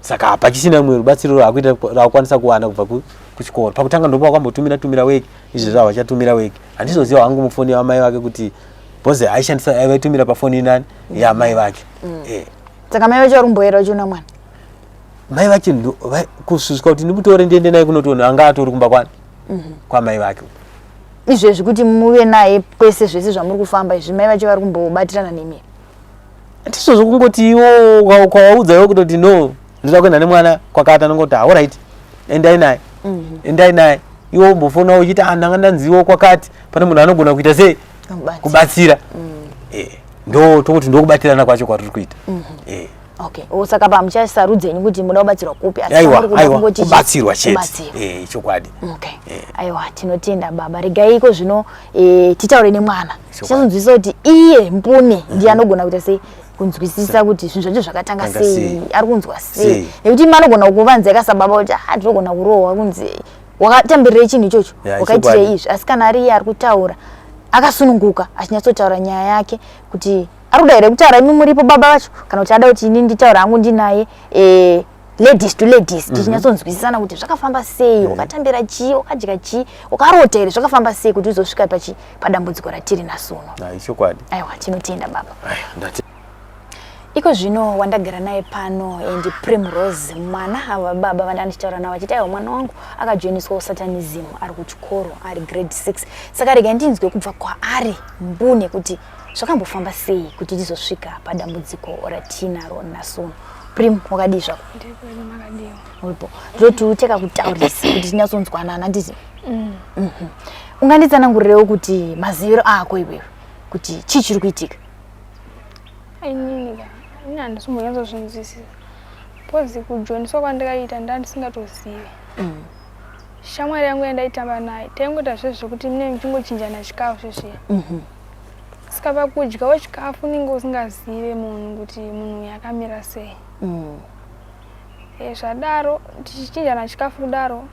Saka hapachisina rumwe rubatsiro raakuita raakukwanisa kuwana kubva kuchikoro. Pakutanga ndopa vakambotumira tumira work, izvezvi havachatumira work. Handizoziva hangu mufoni yamai vake kuti, because aishandisa, vaitumira pafoni inani, yamai vake. Saka mai vacho vari kumboera vachiona mwana? Mai vacho kusvika kuti ndimutore ndiende naye kunotoona, anga atori kumba kwani, kwamai vake. Izvezvi kuti muve naye kwese, zvese zvamuri kufamba izvi, mai vacho vari kumbobatirana nemi? Ndizvo zvokungoti iwo ukawaudza iwo kutoti no, ndinoda kuenda nemwana kwakati, anongoti, alright, endai naye, endai naye. Iwo umbofona uchiti, ah, ndanga ndanziwo kwakati pane munhu anogona kuita sei, kubatsira. Ndo tokuti ndokubatirana kwacho kwatiri kuita. Okay. Oh, saka pamuchasarudzenyu kuti muda kubatsirwa kupi, asi aiwa, aiwa, kubatsirwa chete, chokwadi. Okay. Aiwa, tinotenda baba. Regai iko zvino titaure nemwana, tichazonzwisisa kuti iye mbune ndiye anogona kuita sei kunzwisisa kuti zvinhu zvacho zvakatanga sei, ari kunzwa sei, nekuti imi anogona kuvanzeka sababa kuti, ah, ndinogona kurohwa kunzi wakatambirirei chinhu ichocho, wakaitirei izvi. Asi kana ari iye ari kutaura akasununguka, achinyatsotaura nyaya yake, kuti ari kuda here kutaura imi muripo baba vacho, kana kuti ada kuti ini nditaura hangu ndinaye, ladies to ladies, tichinyatsonzwisisana kuti zvakafamba sei, wakatambira chii, wakadya chii, wakarota here, zvakafamba sei kuti uzosvika pachi padambudziko ratiri nhasi uno. Chokwadi. Aiwa, tinotenda baba. Iko zvino wandagara naye pano and Primrose, mwana ava baba vandanga ndichitaura navo, achiti aiwa, mwana wangu akajoiniswa usatanism ari kuchikoro, ari grade 6. Saka rega ndinzwe kubva kwaari mbune kuti zvakambofamba sei kuti tizosvika padambudziko ratinaro nhasi uno. Prim, wakadii zvako? Uripo. Ndoti uteka kutaurisa kuti tinyatsonzwanana, handiti? Unganditsanangurirewo kuti maziviro ako iwewe kuti chii chiri kuitika? Inini ka, ini handisi kumbonyatsozvinzwisisa because kujoiniswa kwandakaita ndandisingatozivi. Shamwari yangu yandaitamba naye, taingoita zvezvo zvekuti mune muchingochinjana chikafu zvezviya. Saka pakudyawo chikafu unenge usingazive munhu kuti munhu uyu akamira sei. Zvadaro tichichinjana chikafu kudaro,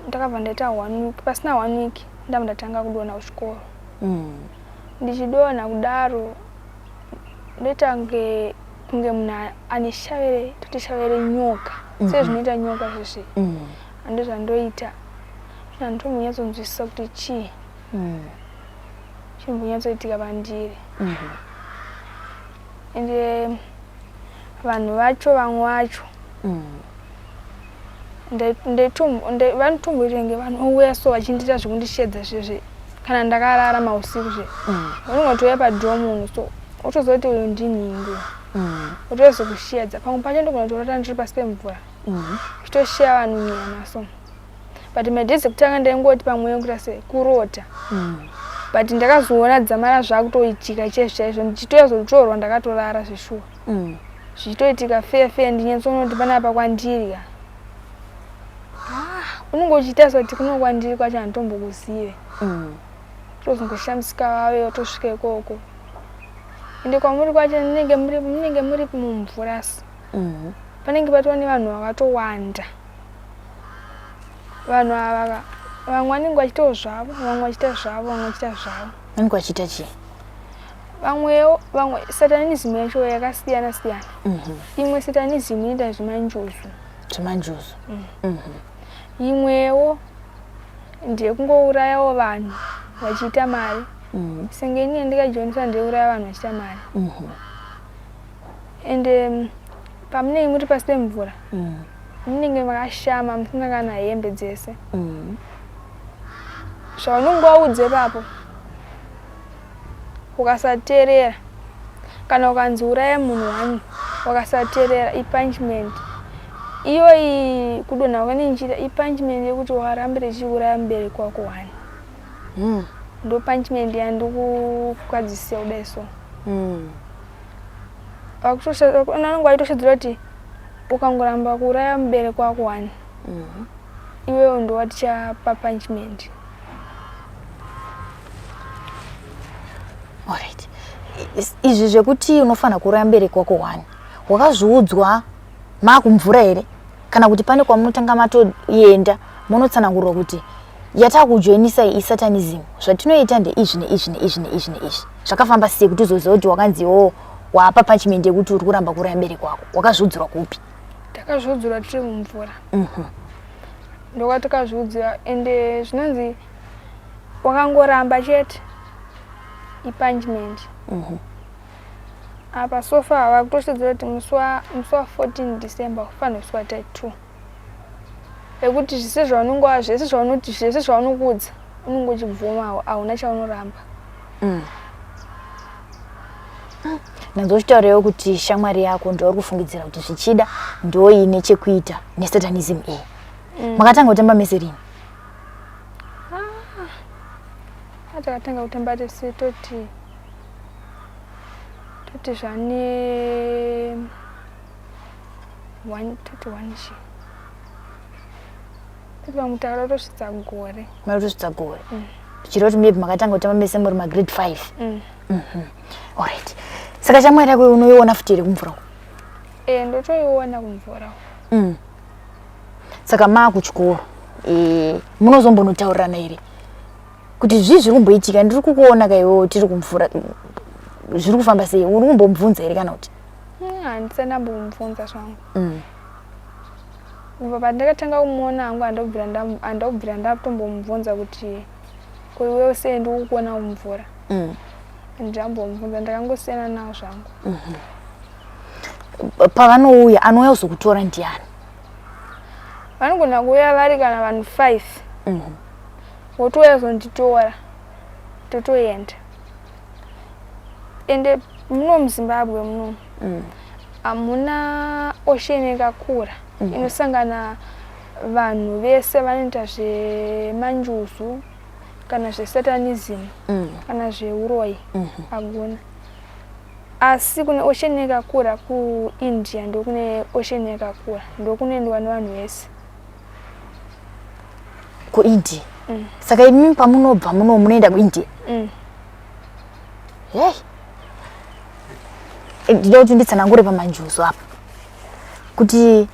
ndakabva ndaita one week, pasina one week ndabva ndatanga kudonha kuchikoro. Ndichidonha kudaro, ndoita kunge munhu ane shavere, toti shavere nyoka, sezvinoita nyoka zvezve, ndo zvandoita. Handitombonyatsonzwisisa kuti chii chimbonyatsoitika pandiri. Ende vanhu vacho, vamwe vacho vanotomboita kunge vanouya so vachindiita zvekundishedza zvezve kana ndakarara mausiku zve. Vanongotouya padhoo, munhu so wotoziva kuti uyu ndinhingi, wotozokushedza. Pamwe pacho ndogona kutorota ndiri pasi pemvura, chitosheya vanhu nyama so. But madays ekutanga ndaingoti pamwe yekuita sei, kurota. But ndakazoona dzamara zvakutoitika chaizvo chaizvo, ndichitozotorwa ndakatorara zveshuwa, zvichitoitika feya feya. Ndinyatsoona kuti panapa kwandiri ka, ah, unenge uchiita sekuti kuno kwandiri kwacho handitombokuzive. Tozongoshamisika vave watosvika ikoko. Ende kwamuri kwacho munenge muri mumvura, so panenge patova nevanhu vakatowanda. Vanhu ava ka, vamwe vanenge vachiitawo zvavo, vamwe vachiita zvavo, vamwe vachiita zvavo. Vanenge vachiita chii? Vamwewo, vamwe satanism yacho yakasiyana siyana. Imwe satanism inoita zvemanjuzu. Zvemanjuzu. Imwewo ndeyekungourayawo vanhu vachiita mari. mm. Senge ini ndikajoinisa ndeiuraya vanhu vachiita mari mm -hmm. Ende pamunenge muri pasi pemvura mm. Munenge makashama musina kana hembe dzese mm. Zvaunenge waudza ipapo ukasateerera kana ukanzi uraya munhu one wakasateerera ipunishment iyoyi kudonha kwanenjira ipunishment yekuti warambire chiuraya mubereki wako one mm. Ndo punishment yandikukadzisia kudai so mm. Vanenge vaitoshedzera kuti ukangoramba kuuraya mubereki wako one mm. Iwewe ndowatichapa punishment. Alright. Izvi zvekuti unofanira kuuraya mubereki wako one wakazviudzwa maakumvura here kana kuti pane kwamunotanga matoenda munotsanangurwa kuti yatakujoinisa isatanism zvatinoita ndeizvi neizvi neizvi neizvi neizvi zvakafamba sei kuti uzoziva kuti wakanzi o waapa punishment yekuti uri kuramba kuuraya mubereki wako wakazviudzirwa kupi? Takazviudzirwa tiri mumvura. mm -hmm. Ndokwatakazviudzira ende zvinonzi wakangoramba chete ipunishment. mm -hmm. Apa sofa vakutoshedzera kuti musi wa 14 December kufanira kusiwa tattoo ekuti zvese zvaunenge zvese zvaunoti zvese zvaunokuudza unenge uchibvuma hauna chaunoramba. mm. Nanzwa uchitaurawo kuti shamwari yako ndoyauri kufungidzira kuti zvichida ndoine chekuita nesatanism iyi. mm. Makatanga kutamba mese rini? Ah, takatanga kutamba tese toti toti zvane one toti one chi toti pamwe takatosvitsa gore. Makatosvitsa gore. mm. Tichireva kuti maybe makatanga kutamba mese muri magrade 5. mm. mm -hmm. Alright. Saka shamwari yako unoiona futi here kumvura uko? Eh, ndotoiona kumvura uko. mm. Saka maakuchikoro e, munozombonotaurirana here kuti zvii zviri kumboitika? Ndiri kukuona ka iwewo tiri kumvura, zviri kufamba sei? Uri kumbomubvunza here kana kuti? Handisati ndambomubvunza zvangu. mm. Kubva pandakatanga kumuona hangu handakubvira ndatombomubvunza kuti ko iwewe sei ndiri kukuona kumvura. mm. Ndambomubvunza ndakangosiyana nawo zvangu. mm -hmm. Pavanouya anouya kuzokutora ndiani? Vanogona kuuya vari kana vanhu 5. mm -hmm. Votouya kuzonditora totoenda. Ende muno muZimbabwe muno hamuna ocean yakakura mm. Inosangana vanhu vese vanoita zvemanjuzu kana zvesatanism mm. Kana zveuroyi. mm -hmm. Hakuna. Asi kune ocean yakakura kuIndia, ndokune ocean yakakura ndokunoendwa nevanhu vese kuIndia. mm. Saka imi pamunobva muno munoenda kuIndia? mm. Hey. Ndinoda kuti nditsanangure pamanjuzu apa kuti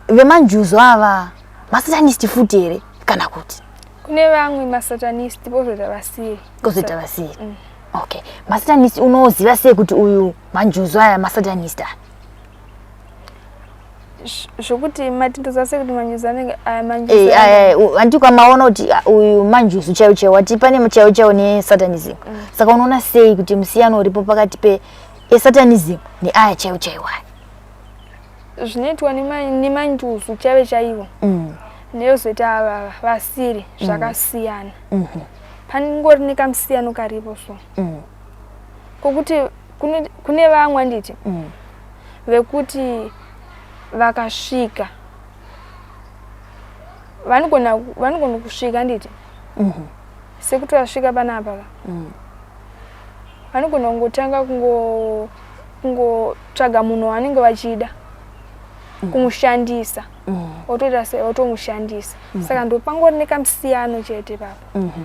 vemanjuzu ava masatanist futi here kana kuti kune vamwe masatanist vozoita vasiri? Kozoita vasiri. mm. Okay, masatanist unoziva sei kuti uyu manjuzu aya masatanist aya? Zvokuti matindoziva sei kuti manjuzu anenge aya manjuzu handiti kwamaona kuti uyu manjuzu chaiwo chaiwo, wati pane chaiwo chaiwo nesatanism. mm. Saka unoona sei kuti musiyano uripo pakati pe esatanism neaya chaiwo chaiwo aya? Zvinoitwa nemanjuzu chaive chaivo mm. neyozoita ava vasiri zvakasiyana. mm -hmm. Paningori nekamusiyano karipo so. mm. Kokuti kune vamwe handiti mm. vekuti vakasvika vanogona kusvika handiti mm -hmm. Sekuti vasvika panapa ka mm. Vanogona kungotanga kungotsvaga munhu wavanenge vachida mm. kumushandisa. mm. Otoita sei otomushandisa. mm. Saka ndopangori nekamusiyano chete ipapo. mm -hmm.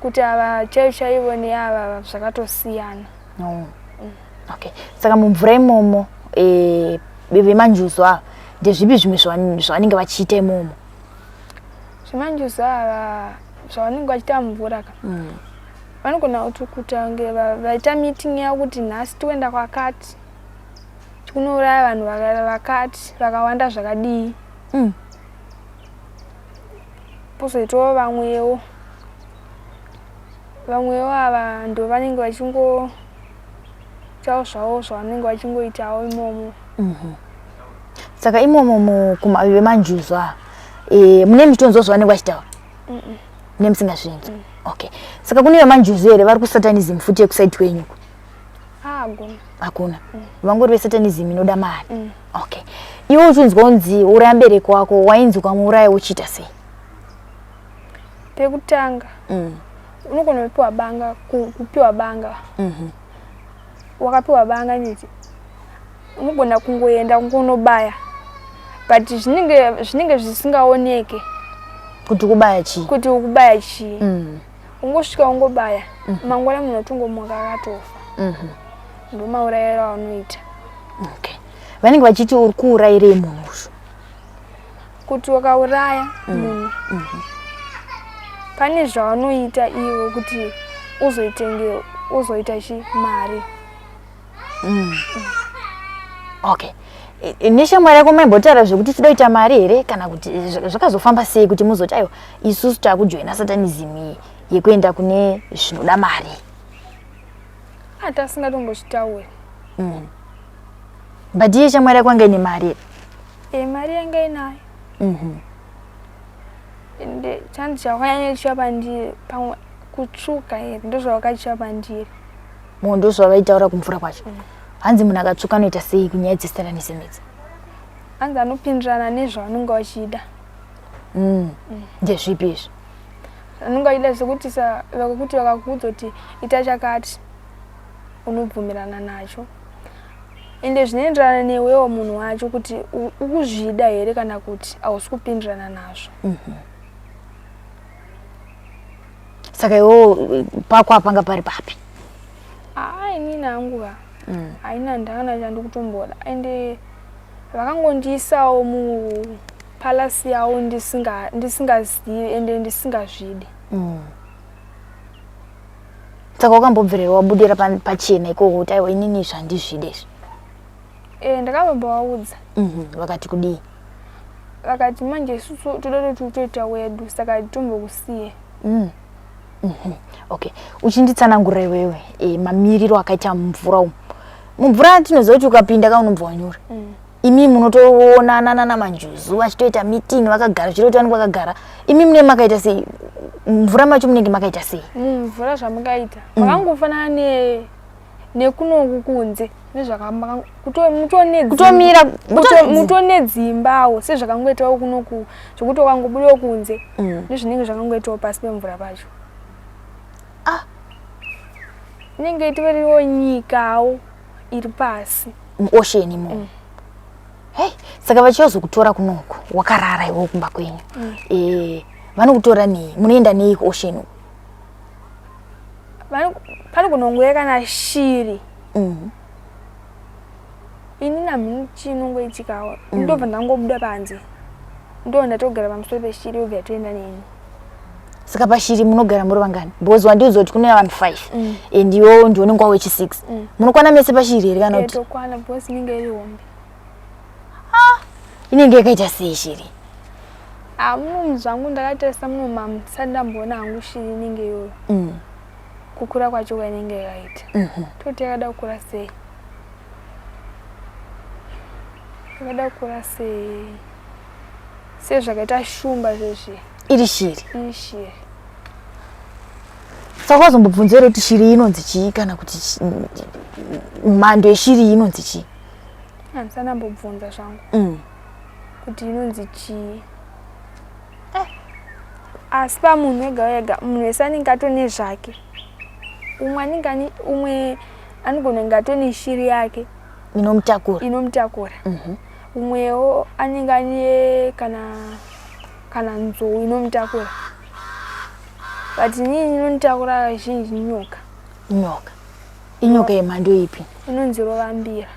Kuti ava chaivo chaivo neava zvakatosiyana. No. Mm. Okay, saka mumvura imomo e, vemanjuzu ava ndezvipi zvimwe zvavanenge vachiita imomo? Zvemanjuzu ava zvavanenge vachiita mumvura ka mm. Vanogona kuti kutange vaita meeting yavo kuti nhasi tikuenda kwakati tikunouraya vanhu vakati vakawanda zvakadii. mm. Pozoitawo vamwewo Vamwewo ava ndo vanenge vachingoitawo zvavo zvavanenge vachingoitawo imomo. Saka imomo vemanjuzu ava e, mune muchitonzwa zvavanenge vachitaura? Mune musingazvinzwi? Okay, saka kune vemanjuzu here vari kusatanism futi yekusaidi kwenyu uku? Hakuna. Hakuna. Vangori vesatanism inoda mari. Okay, iwe uchinzwa unzi uraya mubereki wako, wainzi ukamuuraya uchiita sei? Pekutanga unogona kupiwa banga, kupiwa banga. Wakapiwa banga niti unogona kungoenda kungonobaya, but zvinenge zvisingaoneke kuti kubaya chii, kuti ukubaya chii. Ungosvika ungobaya, mangwana munhu otongomuka akatofa. Ndomaurayiro aunoita. Okay, vanenge vachiti uri kuurayirei munhu uyu? Kuti wakauraya munhu, pane zvaunoita iwo kuti uzoitenge uzoita chi mari. Okay, neshamwari yako maimbotaura zvekuti toda kuita mari here, kana kuti zvakazofamba sei kuti muzoti aiwa, isusu takujoina satanism iyi yekuenda kune zvinoda mari? Atasingatombozvitauri. But iye shamwari yako anga ine mari here? E, mari yanga inayo. Ende chanzi chakanyanya chiva pandiri pamwe kutsvuka here, ndozvavakachiva pandiri. Mo ndozvavaitaura kumvura kwacho? Hanzi munhu akatsvuka anoita sei kunyaya dzesatanism idzi? Hanzi anopindirana nezvavanenge vachida. Ndezvipi izvi? Vanenge vachida zvekuti vakakuti vakakuudza kuti ita chakati, unobvumirana nacho, ende zvinoenderana newewo munhu wacho kuti ukuzvida here kana kuti hausi kupindirana nazvo. Saka iwewo pako apanga pari papi? Aa, inini hangu ka haina ndakana chandikutomboda, ende vakangondiisawo mupalasi yavo ndisingazivi ende ndisingazvidi. Saka wakambobvirira wabudira pachena ikoko kuti aiwa, inini izvi handizvide izvi? E, ndakambombovaudza. Vakati kudii? Vakati manje isusu toda kuti utoita wedu, saka tombokusiye. Okay, uchinditsanangurira iwewe mamiriro akaita mumvura umu. Mumvura tinoziva kuti ukapinda ka unobva wanyura. Imi munotoonana namanjuzu vachitoita meeting vakagara, zvichireva kuti vanenge vakagara. Imi mune makaita sei mumvura macho? Munenge makaita sei? Mumvura zvamukaita makangofanana nekunoku kunze Kutomira. Mutone dzimbawo sezvakangoitawo kunoku, zvekuti ukangobudawo kunze nezvinenge zvakangoitawo pasi pemvura pacho. Ah. Inenge itoriwo nyikawo iri pasi. Muocean imomo? Hey, saka vachizokutora kunoku wakarara iwe kumba kwenyu, vanokutora nei? Munoenda nei kuocean uku? Panogona kana shiri. Ini namhini chinongoitikawo, ndobva ndangobuda panze, ndo ndatogara pamusoro peshiri, yobva yatoenda neni. Saka pashiri munogara muri vangani? Because wandiudza kuti kune vanhu 5 and iwewo ndiwe unenge wawe chi6. Munokwana mese pashiri here kana kuti? Tokwana because inenge iri hombe. Inenge yakaita sei shiri? Ah, muno zvangu ndakatarisa muno mamu ndisati ndamboona hangu shiri inenge iyoyo. Kukura kwacho kwainenge yakaita, toti yakada kukura sei, yakada kukura sei, sezvakaita shumba zvezvi. Iri shiri? Iri shiri. Saka wazombobvunza here kuti shiri inonzi chii, kana kuti mhando yeshiri iyi inonzi chii? Handisati ndambobvunza zvangu kuti inonzi chii. Asi pamunhu wega wega, munhu wese anenge atone zvake. Umwe anenge ane, umwe anogona kunge atone shiri yake inomutakura. Inomutakura. Umwewo anenge ane kana nzou inomutakura, but inini inonditakura kazhinji nyoka. Nyoka? Inyoka yemhando ipi? Inonzi rovambira.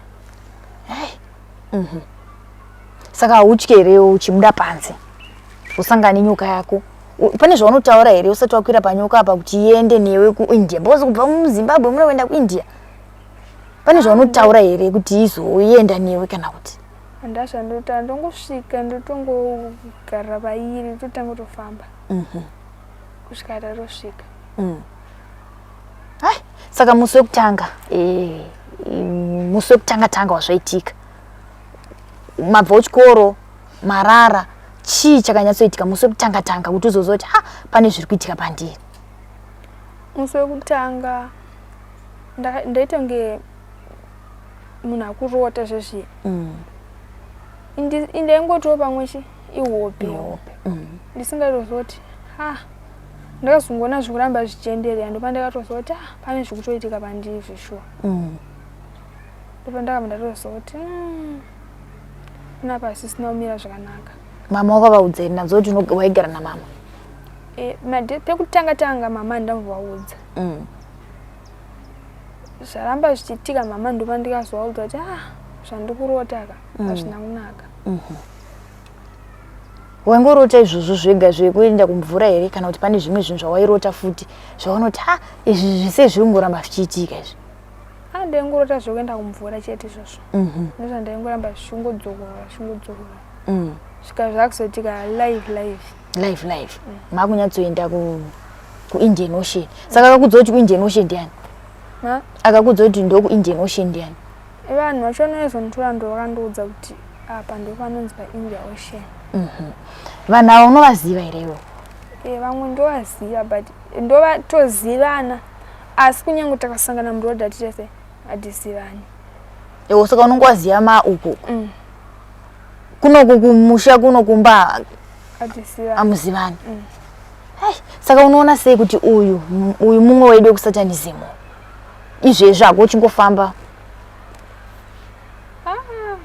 Saka hautyi here uchibuda panze usangane nenyoka yako? Pane zvaunotaura here usati wakwira panyoka apa kuti iende newe kuIndia? Because kubva muZimbabwe muno kuenda kuIndia, pane zvaunotaura here kuti izoenda newe kana kuti? Handazvandotaura, ndongosvika ndotongogarira pairi, totanga kutofamba kusvika tatosvika. Saka musi wekutanga eh, musi wekutanga tanga wazvaitika mabva kuchikoro marara chii chakanyatsoitika musi wekutanga tanga kuti uzoziva kuti ha pane zviri kuitika pandiri? Musi wekutanga ndaita kunge munhu akurota zvezviya. Indaingotiwo pamwe chi ihope ndisingatoziva kuti ha ndakazongoona zvikuramba zvichienderera ndopandakatoziva kuti ah, pane zvikutoitika pandiri zveshuwa. Ndopandakabva ndatoziva kuti panapa hasisina kumira zvakanaka. Mama wakavaudza here? Ndanzwa kuti waigara namama. E, pekutanga tanga mama ndambovaudza. Zvaramba zvichiitika mama ndopandikazovaudza kuti ah, zvandikurota ka hazvina kunaka. Waingorota izvozvo zvega zvekuenda kumvura here kana kuti pane zvimwe zvinhu zvawairota futi zvaunoti ha izvi zvise zviri kungoramba zvichiitika izvi? Ah, ndaingorota zvekuenda kumvura chete izvozvo. Ndozvandaingoramba zvichingodzokorora zvichingodzokorora. Svika zvakuzoitika live live. Live live. Makunyatsoenda kuIndian Ocean. Saka akakudza kuti kuIndian Ocean ndiani? Ma? Akakudza kuti ndokuIndian Ocean ndiani? Vanhu vacho vanoizonditora ndo vakandiudza kuti apa ndo panonzi paIndia Ocean. Vanhu ava unovaziva here iwe? E, vamwe ndovaziva but ndovatozivana asi kunyange takasangana muroad hatitese hatizivani. Iwe saka unongovaziva ma uku Kunoku kumusha kuno kumba amuzivani. Hey, saka unoona sei kuti uyu uyu mumwe wedu wekusatanism izvezvi hako uchingofamba? Ah,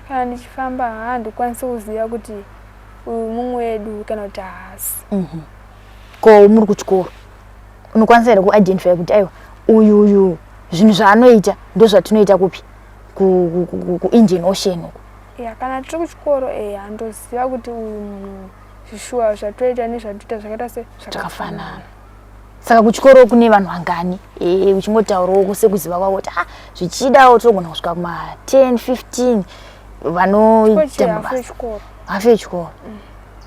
kana ndichifamba handikwanisi kuziva kuti uyu mumwe wedu kana kuti haasi. Ko muri kuchikoro unokwanisa here kuidentify kuti aiwa uyu uyu zvinhu zvaanoita ndozvatinoita kupi kuIndian Ocean uku? Ya, kana tiri kuchikoro handoziva kuti uyu munhu zvishuwa zvatoita nezvatoita zvakaita se zvakafanana. Saka kuchikoro kune vanhu vangani uchingotaurawo sekuziva kwako kuti ah, zvichidawo tinogona kusvika kuma 10 15 vanoita mabasa hafu yechikoro.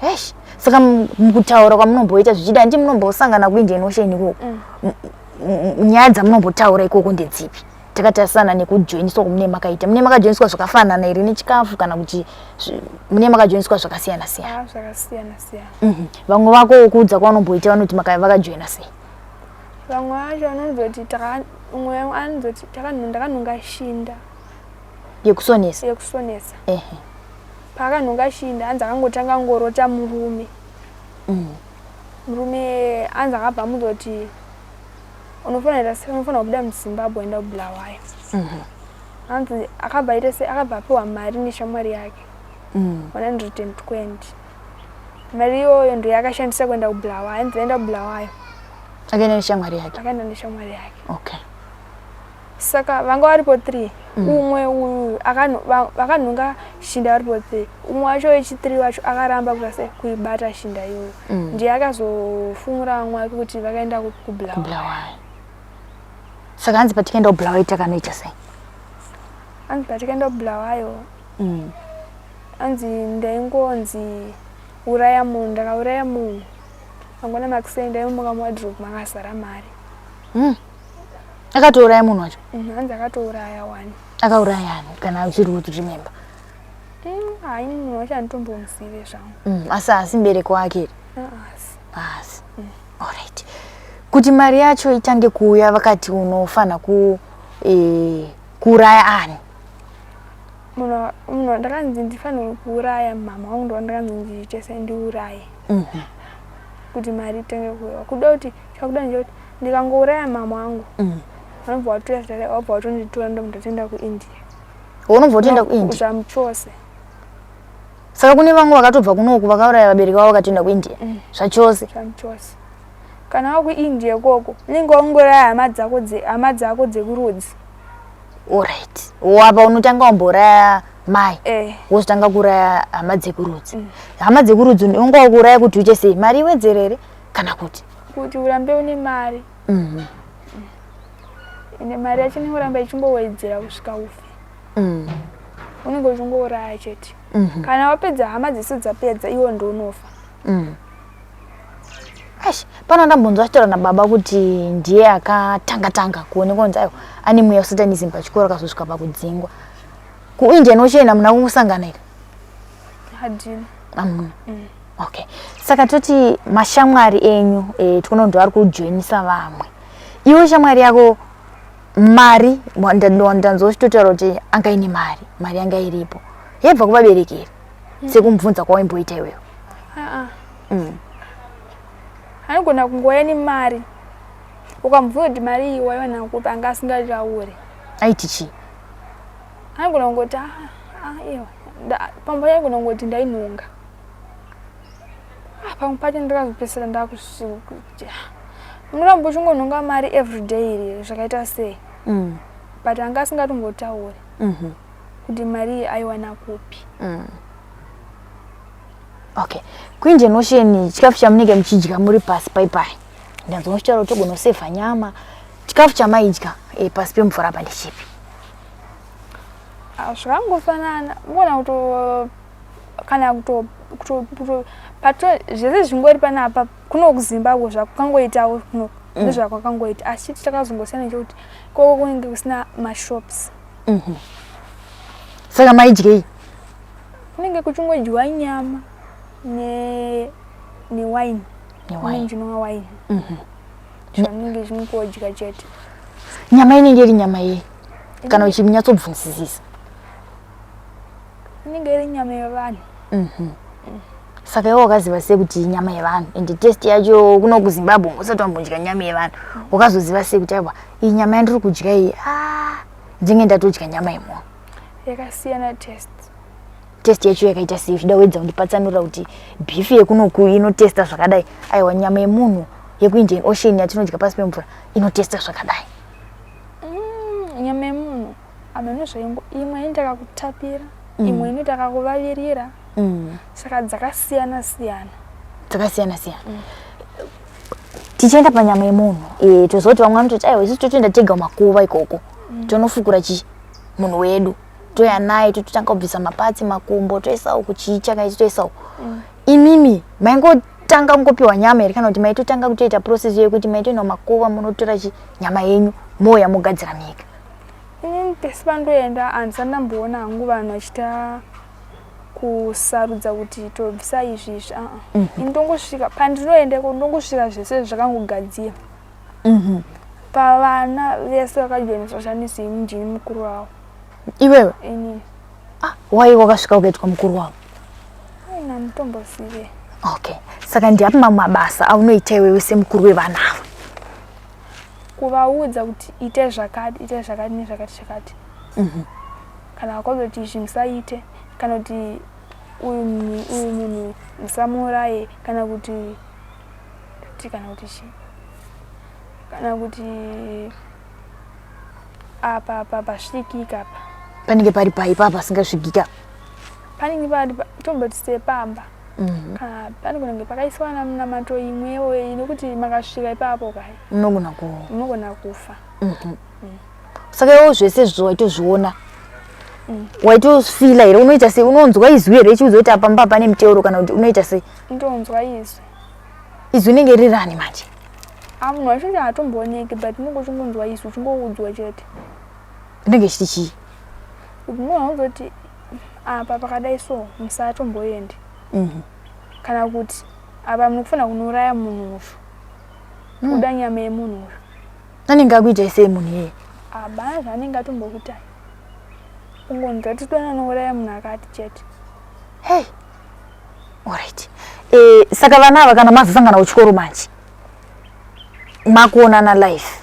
Eish, saka mukutaura kwamunomboita zvichida ndi munombosangana kuIndian Ocean ikoko, nyaya dzamunombotaura ikoko ndedzipi? Takatarisana nekujoiniswa kwamune makaita, mune makajoiniswa zvakafanana here nechikafu kana kuti mune makajoiniswa zvakasiyana siyana? Ah, zvakasiyana siyana. Vamwe vako kuudza kwaunomboita vanoti vakajoina sei? Vamwe vacho vanonzoti umwe anozoti ndakanhonga shinda yekusonesa. Yekusonesa. Paakanhonga shinda hanzi akangotanga ngorota murume. Murume hanzi akabva amuzoti unofanira unofanira kubuda muZimbabwe enda kuBulawayo. Hanzi akabva aita se akabva apiwa mari neshamwari yake 120. Mari iyoyo ndiyo yakashandisa kuenda kuBulawayo. Hanzi aenda kuBulawayo. Akaenda neshamwari yake. Akaenda neshamwari yake. Okay. Saka vanga varipo 3. Umwe uyu vakanhonga shinda varipo 3. Umwe wacho wechi3 wacho akaramba kuita se kuibata shinda iyoyo. Ndiye akazofumura vamwe vake kuti vakaenda kuBulawayo. Saka hanzi patikaenda kuBulawayo takanoita sei? Hanzi patikaenda kuBulawayo hanzi ndaingonzi uraya munhu, ndakauraya munhu. Mangwana makuseni ndaimuka muwardrobe makazara mari. Akatouraya munhu wacho? Hanzi akatouraya wani. Akauraya ani kana uchiri kuti remember? Hayi, munhu wacho handitombomuzive zvangu. Asi haasi mubereki wake here? Haasi. Haasi. Alright. Kuti mari yacho itange kuuya vakati unofanira kuuraya ani? Munhu ndakanzi ndifanirwe kuuraya mama wangu, ndo ndakanzi ndiite se ndiuraye. Kuti mari itange kuuya. Kuda kuti chakuda ndechekuti ndikangouraya mama wangu, vanobva vatora zita rake, vabva vatonditora ndobva ndatoenda kuIndia. Unobva utoenda kuIndia? Zvamuchose. Saka kune vamwe vakatobva kunoku vakauraya vabereki vavo vakatoenda kuIndia? Zvachose. Zvamuchose. Kana wakuIndia ikoko unenge waongoraya hama dzako dzekurudzi. Alright. Wapa unotanga wambouraya mai, wozotanga kuuraya hama dzekurudzi. Hama dzekurudzi unonga wakuuraya kuti uite sei? Mari iwedzere here kana kuti? Kuti urambe une mari. Ende mari yacho inenge kuramba ichingowedzera kusvika ufe. Unenge uchingouraya chete. Kana wapedza hama dzese dzapedza iwe ndounofa. Eish, pano ndambonzwa achitaura nababa kuti ndiye akatanga tanga kuonekwa kunzi aiwa ane mweya wesatanism pachikoro akazosvika pakudzingwa. KuIndian Ocean hamuna kusangana here? Hadina. Hamuna. Okay. Saka toti mashamwari enyu eh, tikuona kuti vari kujoinisa vamwe. Iwe shamwari yako mari ndanzwa uchitotaura kuti anga ine mari, mari yanga iripo. Yaibva kuvabereki here? Sekumubvunza kwawaimboita iwewe. Aa. Anogona kungouya nemari. Ukamubvunza kuti mari iyi waiwana kupi anga asingatauri. Aiti chii? Anogona kungoti ah, ah, iwe. Pamwe pacho anogona kungoti ndainhonga. Ah, pamwe pacho ndakazopedzisira ndakusvika. Unoramba uchingonhonga mari everyday iri zvakaita sei? But anga asingatombotauri kuti mari iyi aiwana kupi. Okay. KuIndian Ocean chikafu chamunenge muchidya muri pasi pai pai. Ndanzwa muchitaura kuti togona kusevha nyama. Chikafu chamaidya eh, pasi pemvura apa ndechipi? Ah, zvakangofanana unogona kuto kana kuto kuto kuto pato zvese zvingori panapa kuno kuZimbabwe zvakangoitawo kuno ndozvakwakangoita asi chiti chakazongosiyana nechekuti ikoko kunenge kusina mashops. Saka maidyei? Kunenge kuchingodyiwa nyama ne newine. Newine. Ndinonwa wine. Zvamunenge chingodya chete. Nyama inenge iri nyama yei? Kana uchinyatsobvunzisisa. Inenge iri nyama yevanhu. Saka iwe wakaziva sei kuti nyama yevanhu and taste yacho kuno kuZimbabwe usati wambodya nyama yevanhu wakazoziva sei kuti aiwa iyi nyama yandiri kudya iyi ah ndinge ndatodya nyama yemunhu? Yakasiyana taste. Taste yacho yakaita sei? Uchida kuedza kundipatsanurira kuti beef yekunoku inotesta zvakadai, aiwa nyama yemunhu yekuIndian Ocean yatinodya pasi pemvura inotesta zvakadai. Nyama yemunhu hameno zvaingo imwe inoita kakutapira, imwe inoita kakuvavirira. Saka dzakasiyana siyana. Dzakasiyana siyana. Tichienda panyama yemunhu eh, toziva kuti vamwe vanototi aiwa isusu totoenda tega kumakuva ikoko tonofukura chi munhu wedu toya naye tototanga kubvisa mapatsi makumbo toisa uku chii chakaiti toisa uku. Imimi maingotanga kungopiwa nyama here kana kuti maitotanga kutoita process yekuti maitoenda kumakuva munotora chi nyama yenyu mouya mogadzira mega? Inini pese pandoenda handisati ndamboona hangu vanhu vachiita kusarudza kuti tobvisa izvi izvi aa. Ini ndongosvika pandinoenda iko ndongosvika zvese zvakangogadzirwa. Pavana vese vakajoiniswa shandisi ini ndini mukuru wavo. Iwewe? Inini. Ah, wai wakasvika ukaitwa mukuru wavo? Aina mutombozive. Okay. Saka ndiapi mamwe mabasa aunoita iwewe semukuru wevana ava? Kuvaudza kuti itai zvakati, itai zvakati nezvakati zvakati. Kana vakaudza kuti izvi musaite, kana kuti uyu munhu musamuuraye, kana kuti kana kuti chii? Kana kuti apa apa pasvikika apa. Panenge pari pai papa pasingasvikika? Panenge pari tomboti sepamba. Kana panogona kunge pakaiswa namunamato imwewo nekuti makasvika ipapo kai. Unogona ku unogona kufa. Saka iwe zvese izvo waitozviona. Waitofila here? Unoita sei? Unonzwa izwi here richiudza kuti apa mba pane muteuro kana kuti unoita sei? Ndonzwa izwi. Izwi rinenge riri rani manje? Ah, munhu wacho haatombooneki but unenge uchingonzwa izwi uchingoudzwa chete. Rinenge richiti chii? Kuti munhu anozoti apa pakadai so musatomboende. Kana kuti apa munofanira kunouraya munhu uyu. Kuda nyama yemunhu uyu. Anenge akuita sei munhu iyeye? Hapana zvaanenge atombokuitai. Ungonzwa kuti toda nouraya munhu akati chete. Hey. Alright. Eh, saka vana ava kana mazosangana kuchikoro manje makuonana life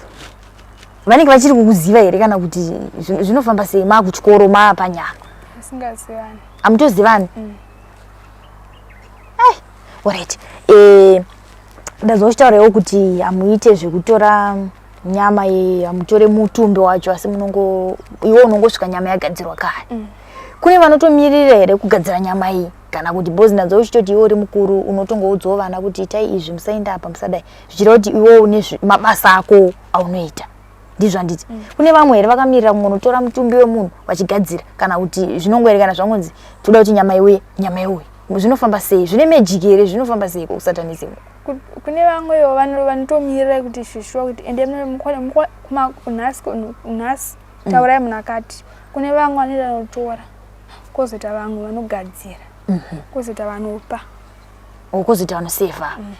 vanenge vachiri kukuziva here kana kuti zvinofamba sei makuchikoro maapanyama? Asingazivani. Hamutozivani? Hey, alright. Eh, ndazwa uchitaurawo kuti hamuite zvekutora nyama hamutore mutumbi wacho asi munongo iwe unongosvika nyama yagadzirwa kare. Kune vanotomirira here kugadzira nyama iyi kana kuti bozi ndanzwa uchitoti iwe uri mukuru unotongoudzawo vana kuti itai izvi musaenda apa musadai zvichireva kuti iwe une mabasa ako aunoita ndizvo handiti? Kune vamwe here vakamirira kungonotora mutumbi wemunhu vachigadzira kana kuti zvinongoerekana zvangonzi toda kuti nyama iuye nyama iuye zvinofamba sei? Zvine magic here? Zvinofamba sei kusatanism? Kune vamwewo vanotomirira kuti shishuwa kuti ende nhasi nhasi mm. taurai munhu akati kune vamwe vanoita vanotora kwozoita vamwe vanogadzira mhm. kwozoita vanopa oh, kwozoita vanoseva mm.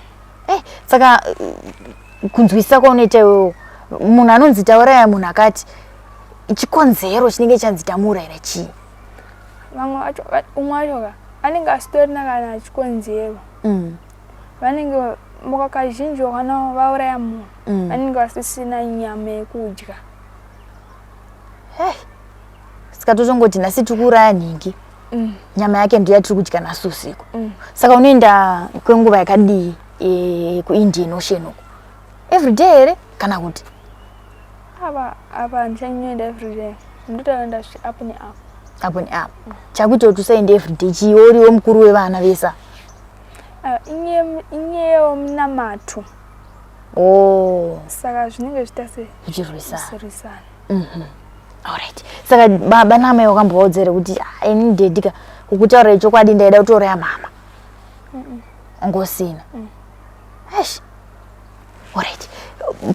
eh, saka eh, kunzwisisa kwaunoita iwewo munhu anonzi tauraya munhu akati chikonzero chinenge chanzi tamuurayira chii vamwe vacho umwe wacho ka anenge asitorina kana chikonzero mm. Vanenge muka kazhinji kana vauraya munhu mm. vanenge vasisina nyama yekudya. Hey. Saka totongoti nhasi tiri kuuraya nhingi mm. nyama yake ndiyo yatiri kudya nhasi usiku mm. Saka unoenda kwenguva yakadii e, kuIndian Ocean uko everyday here kana kuti apa apa ndichanyoenda everyday ndotoenda up neup apo neapo mm. Chakuita kuti usaende everyday chii uriwo mukuru wevana vesa Ah, inyaya yemunamato. Oh. Saka zvinenge zviita sei? Zvichirwisana. Mhm. Alright. Saka baba naamai wakambovaudza here kuti ah, ini daddy ka kukutaurira chokwadi ndaida kutouraya mama. Ngosina. Mm. Eish. Alright.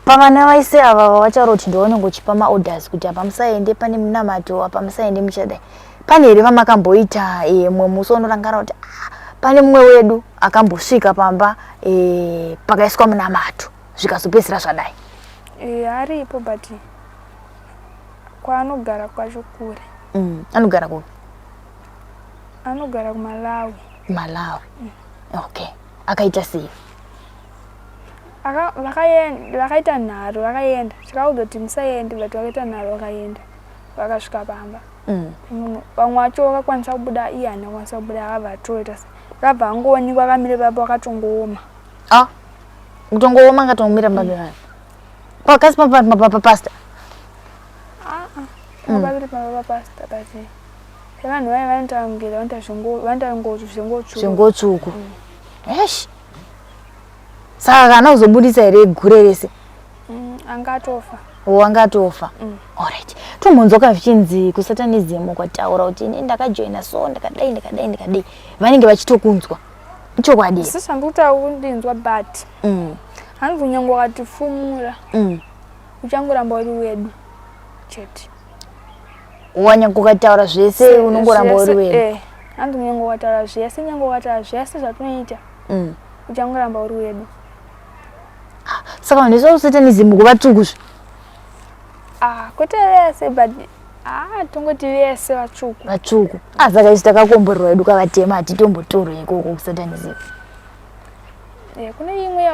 Pavana vaise ava vavataura kuti ndiwaunenge uchipa maorders kuti apa musaende pane munamato apa musaende muchadai. Pane here vamakamboita eh, mumwe musi unorangarira kuti ah, pane mumwe wedu akambosvika pamba eh, pakaiswa munamato zvikazopedzisira zvadai. Eh, aripo but kwaanogara kwacho kure. Mm, anogara kupi? Anogara kuMalawi. Malawi. Mm. Okay. Akaita sei? Vakaita nharo vakaenda tikaudzwa kuti musaende but vakaita nharo vakaenda vakasvika pamba mm. Vamwe vacho vakakwanisa kubuda iye haana kukwanisa kubuda akabva atoita se akabva angoonekwa akamira papo akatongooma ah kutongooma akatongomira pamba pevanhu pakasi papasta ah, ah. Mm. Paviri pamba papasta but vanhu vaye vanoita kunge vanoita zvengotsvuku zvengotsvuku mm. Eish. Saka kana uzobudisa here gure rese? Mm, anga atofa. Oh, anga atofa. Mm. Alright. Tombonzwa zvichinzi kusatanism kwataura kuti ini ndakajoina so ndakadai ndakadai ndakadai. Vanenge vachitokunzwa. Ichokwadi. Sisi handikuti kundinzwa but. Mm. Hanzi kunyange wakatifumura. Mm. Uchangoramba uri wedu. Chete. Wanyange ukataura zvese unongoramba uri wedu. Eh. Hanzi kunyange ukataura zvese nyange ukataura zvese zvatinoita. Mm. Uchangoramba uri wedu. Ah, saka vanhu vese kusatanism kuvatsvuku zve? Ah, kwete vese but ah, tongoti vese vatsvuku. Vatsvuku. Ah, saka isu takakomborerwa hedu kavatema hatitombotorwe ikoko kusatanism. Eh, kune imwe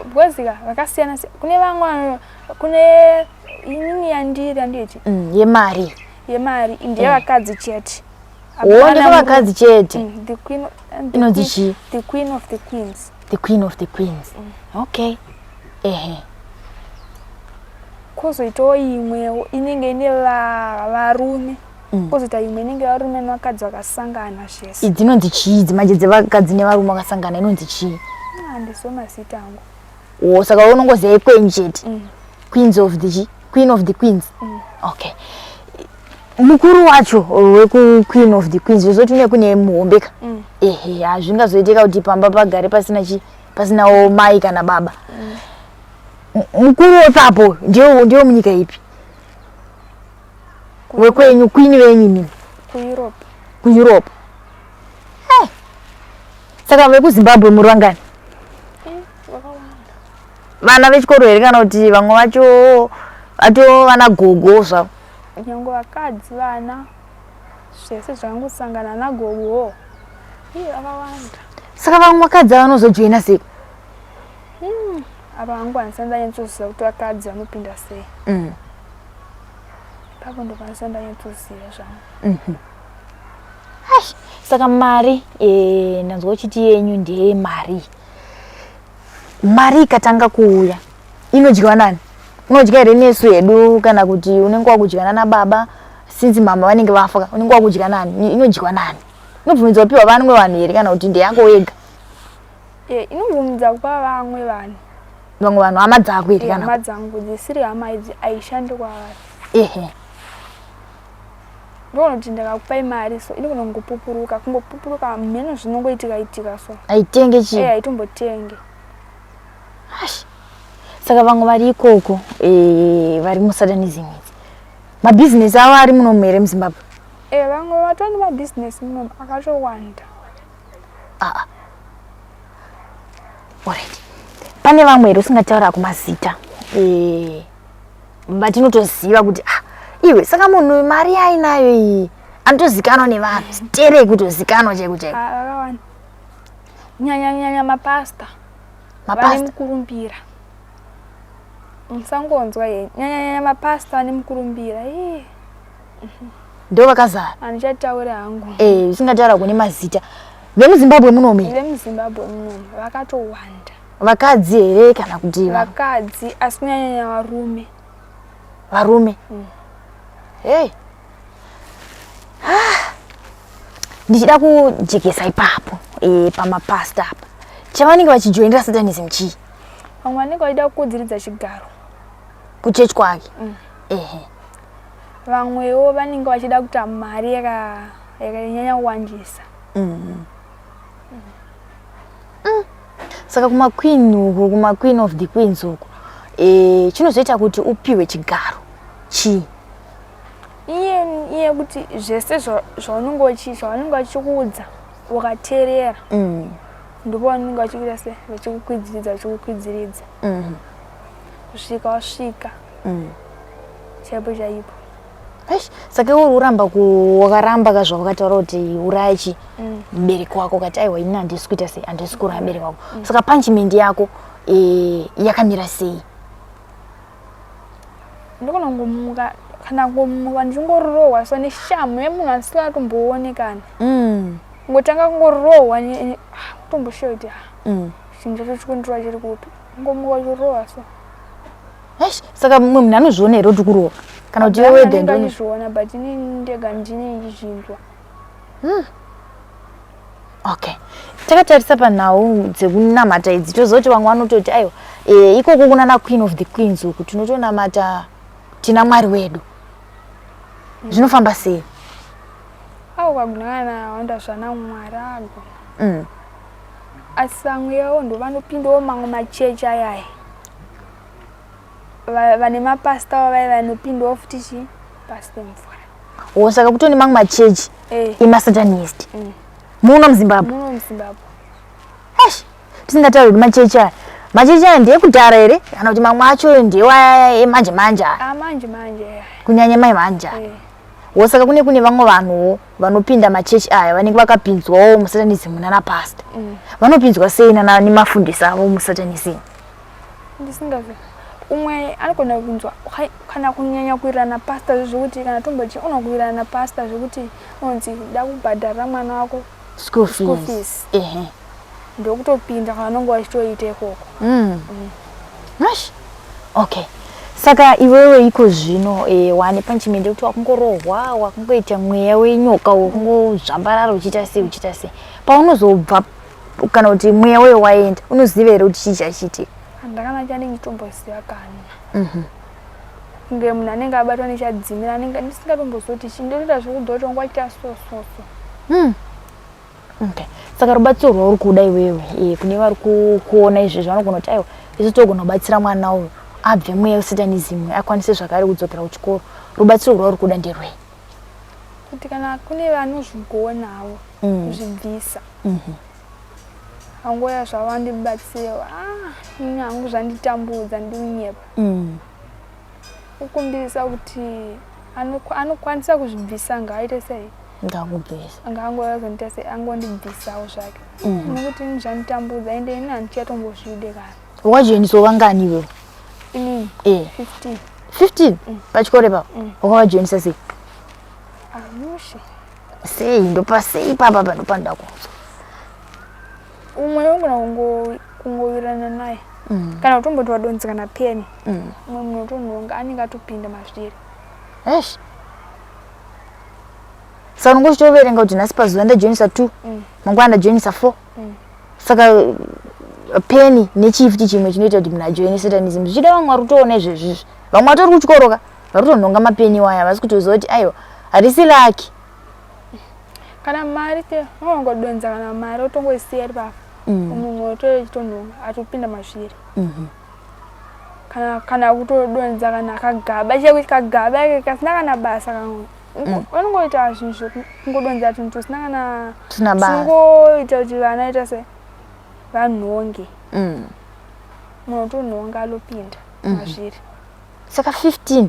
because ka vakasiyana kune vamwe kune inini yandiri anditi mm, yemari yemari ndeyevakadzi mm. chete Oh, ndevakadzi chete. Mm, the queen inonzi chii? The queen of the queens. The queen of the queens. Mm. Okay. Ehe. Kwozoitawo imwewo inenge ine varume. Mm. Kwozoita imwe inenge varume nevakadzi vakasangana zvese. Idzi inonzi chii idzi manje dzevakadzi nevarume vakasangana inonzi chii? Handizivo mazita angu. Oh, saka unongoziva yekwenyu chete. Mm. Queens of the Queen of the Queens. Mm. Okay. Mukuru wacho weku Queen of the Queens zvozoti une kune muhombe ka. Mm. Ehe, hazvingazoitika kuti pamba pagare pasina chi pasinawo mai kana baba. Mm. Mukuru wepapo ndiyo ndiyo munyika ipi? Wekwenyu queen venyu imimi. Ku Europe. Ku Europe. Hey. Saka vekuZimbabwe muri vangani? Eh, vakawanda. Vana vechikoro here kana kuti vamwe vacho vato vana gogo zvavo? Nyange vakadzi vana zvese zvangosangana nagogo. Iye vakawanda. Saka vamwe vakadzi vanozojoina sei? Hmm, apa hangu handisati ndanyatsoziva kuti vakadzi vanopinda sei. Mm. Ipapo ndopandisati ndanyatsoziva zvangu. Mm -hmm. Aish, saka mari e, ndanzwa uchiti yenyu ndeye mari. Mari ikatanga kuuya inodyiwa nani? Unodya here nesu hedu kana kuti unenge wakudya nana baba since mama vanenge vafa unenge wakudya nani? Inodyiwa nani? Inobvumidzwa kupiwa vamwe vanhu here kana kuti ndeyako wega? Eh, inobvumidza kupa vamwe vanhu. Vamwe vanhu hama dzako here kana? Hama dzangu dzisiri hama idzi aishandi kwavari. Ehe. Ndoona kuti ndakakupai mari so inogona kungopupuruka kungopupuruka mheno zvinongoitika itika so. Aitenge chii? Eh, aitombotenge. Saka vamwe vari ikoko eh, vari musatanism idzi mabhizinesi avo ari munomu here muZimbabwe? Eh, vamwe vatori nemabhizinesi munomu akatowanda. Ah, ah. Alright. Pane vamwe here usingataura kumazita eh, vatinotoziva kuti ah, iwe saka munhu mari yainayo iyi anotozikanwa nevanhu stereki kutozikanwa chaiko chaiko. Ah, vakawanda. Kunyanya nyanya mapasta. Vane mukurumbira. Musangonzwa ye. Nyanya nyanya mapasta vane mukurumbira. Ii. Ndo vakazara. Handichataure hangu. Eh, usingataura kune mazita. VemuZimbabwe munomu. VemuZimbabwe munomu vakatowanda. Vakadzi here kana kuti vakadzi asi kunyanya varume. Varume. Mm. Hey. Ah. Ndichida kujekesa ipapo e, pamapasta apa. Chavanenge vachijoinira satanism chii? Vamwe vanenge vachida kukudziridza chigaro. Kuchechi kwake. Mm. Ehe. Vamwewo vanenge vachida kuita mari yakanyanya kuwandisa. Mm. Mm. Mm. Saka kuma queen uku, kuma queen of the queens uku. E, chinozoita kuti upiwe chigaro chii? Iye iye kuti zvese zvaunenge uchi zvavanenge vachikuudza ukateerera. Mm. Ndipo vanenge vachikuita se vachikukwidziridza vachikukwidziridza. Mm. Kusvika wasvika. Mm. Chaipo chaipo. Eish, saka iwe uri kuramba ku wakaramba ka zvawakataura kuti uraya chi mm. mubereki wako ukati aiwa ini handisi kuita sei handisi kuuraya mubereki wako mm. saka punishment yako e, yakamira sei ndogona kungomuka kana kungomuka ndichingorohwa so neshamu yemunhu asina kana mm. ngotanga kungorohwa ah, kutomboshiya kuti ah, mm. chinhu chacho chikundirwa chiri kupi ngomuka uchirohwa so Eish, saka mumwe munhu anozviona here kuti kurohwa kana kuti iwe wega ndozviona but ini ndega ndine ndichinzwa hmm. Okay, takatarisa panhau dzekunamata idzi toziva kuti vamwe vanototi aiwa e, ikoko kunana queen of the queens uku tinotonamata tina mwari wedu zvinofamba sei? Awo kagunana wanda zvana mwari ago mm. Asi vamwe yavo ndo vanopindawo mamwe machechi ayaya vane mapasta vavai vanopindawo futi chi pasi pemvura. Wo saka kutone mamwe machechi eh. emasatanist mm. Muno muZimbabwe, muno muZimbabwe. Eish, tisingatauri kuti machechi aya machechi aya ndeyekudhara here kana kuti mamwe acho ndewaya emanje manje aya? Amanje manje kunyanya mai manje aya eh. Wo saka kune kune vamwe vanhuwo vanopinda machechi aya vanenge vakapinzwawo musatanism nana pastor mm. Vanopinzwa sei nana nemafundisi avo musatanism? Ndisingazi umwe anogona kupinzwa kana kunyanya kuwirirana napastor zvekuti kana tomboti unokuwirirana napastor zvekuti unonzi da kubhadharira mwana wako school fees, ehe ndokutopinda kana vanonge vachitoita ikoko mm. Mm. Ash. Okay, saka iwewe iko zvino e, wane punishment yekuti wakungorohwa wakungoita mweya wenyoka wakungozvambarara uchiita sei uchiita sei paunozobva kana kuti mweya weyo waenda unoziva here kuti chii chachiitika? Handakana chandichitomboziva kana mhm. Kunge munhu anenge abatwa nechadzimira anenge ndisingatomboziva kuti chii ndotoita zvekubva kuti wangu waita so so so mm. Okay. Saka rubatsiro rwauri kuda iwewe e, kune vari kuona izvezvi vanogona kuti aiwa isu togona kubatsira mwana uyu abve mweya wesatanism akwanise zvakare kudzokera kuchikoro rubatsiro rwauri kuda nderwei? Kuti kana kune vanozvigonawo mm. kuzvibvisa mm -hmm. Angoya zvavo andibatsirewo ah, ini hangu zvanditambudza ndiunyepa mm. Kukumbirisa kuti anokwanisa kuzvibvisa ngaaite sei ngangobvisa ngaangouya kuzondiita sei angondibvisawo zvake mm. Nekuti ini zvanditambudza ende ini handichatombozvide kana. Wakajoiniswa vangani iwewe? Inini eh. 15 15 mm. Pachikoro ipapo mm. Wakavajoinisa sei? Amushe sei ndopa sei ipapa pa ndopanoda kunzwa umwe unogona kungowirirana naye mm. Kana utomboti wadonzi kana peni mm. Umwe munhu utonhonga anenge atopinda mazviri. Eish. Saka unonge uchitoverenga kuti nhasi pazuva ndajoinisa 2 mm. Mangwana ndajoinisa 4 mm. Saka peni nechii futi chimwe chinoita kuti munhu ajoine satanism zvichida vamwe vari kutoona izvezvizvi vamwe vatori kuchikoro ka vari kutonhonga mapeni waya vasi kutoziva kuti aiwa harisi laki kana mari te unongodonza kana mari otongoisiya iri papo mm. Munhu otochitonhonga atopinda mazviri mm -hmm. Kana kana kutodonza kana kagaba chekuti kagaba ike kasina kana basa kamwe. Vanongoita zvinhu zvekungodonza tunhu tusina kana tusina basa. Tingoita kuti vana ita se vanhonge. Munhu otonhonga alopinda mazviri. Saka 15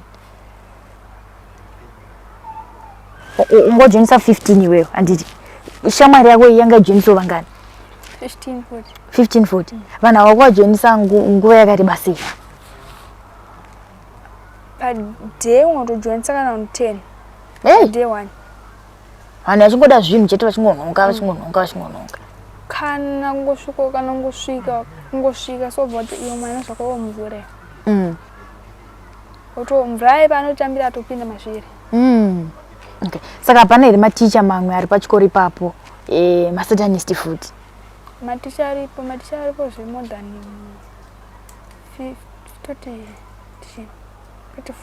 ungojoinisa 15 iwewe handiti shamwari yako iyi yanga ijoinisawo vangani? 15 futi. 15 futi. Vanhu ava wakajoinisa nguva yakareba sei? Paday unotojoinisa kana 10. Hey. Day 1. Vanhu vachingoda zvinhu chete vachingonhonga vachingonhonga vachingonhonga. Kana kungosvika kana kungosvika kungosvika so bva kuti iwe mwana zvako mvura. Oto mvura ipa anotambira atopinda mazviri. Okay. Saka hapana here maticha mamwe ari pachikoro ipapo masatanist futi? Maticha aripo, maticha aripo zve more than 30,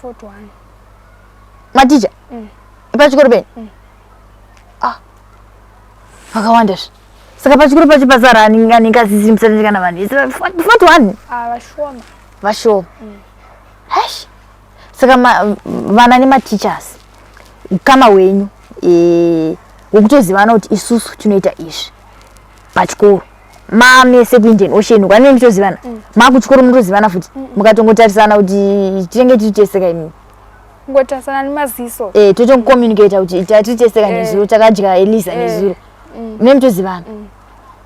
41. Maticha? Pachikoro penyu? Ah. Vakawanda zve. Saka pachikoro pacho pasara anenge asisiri musatanist kana vanhu vese 41? Ah, vashoma. Vashoma. Eish. Saka vana nemateachers ukama hwenyu wekutozivana kuti isusu tinoita izvi pachikoro mamese kuIndian Ocean uko anenge muchitozivana makuchikoro munotozivana futi mukatongotarisana kuti tinenge tiri tese ka imimi. Kungotarisana nemaziso. Totongokommunicata kuti tiri tese ka nezuro takadya Eliza nezuro. Munenge muchitozivana.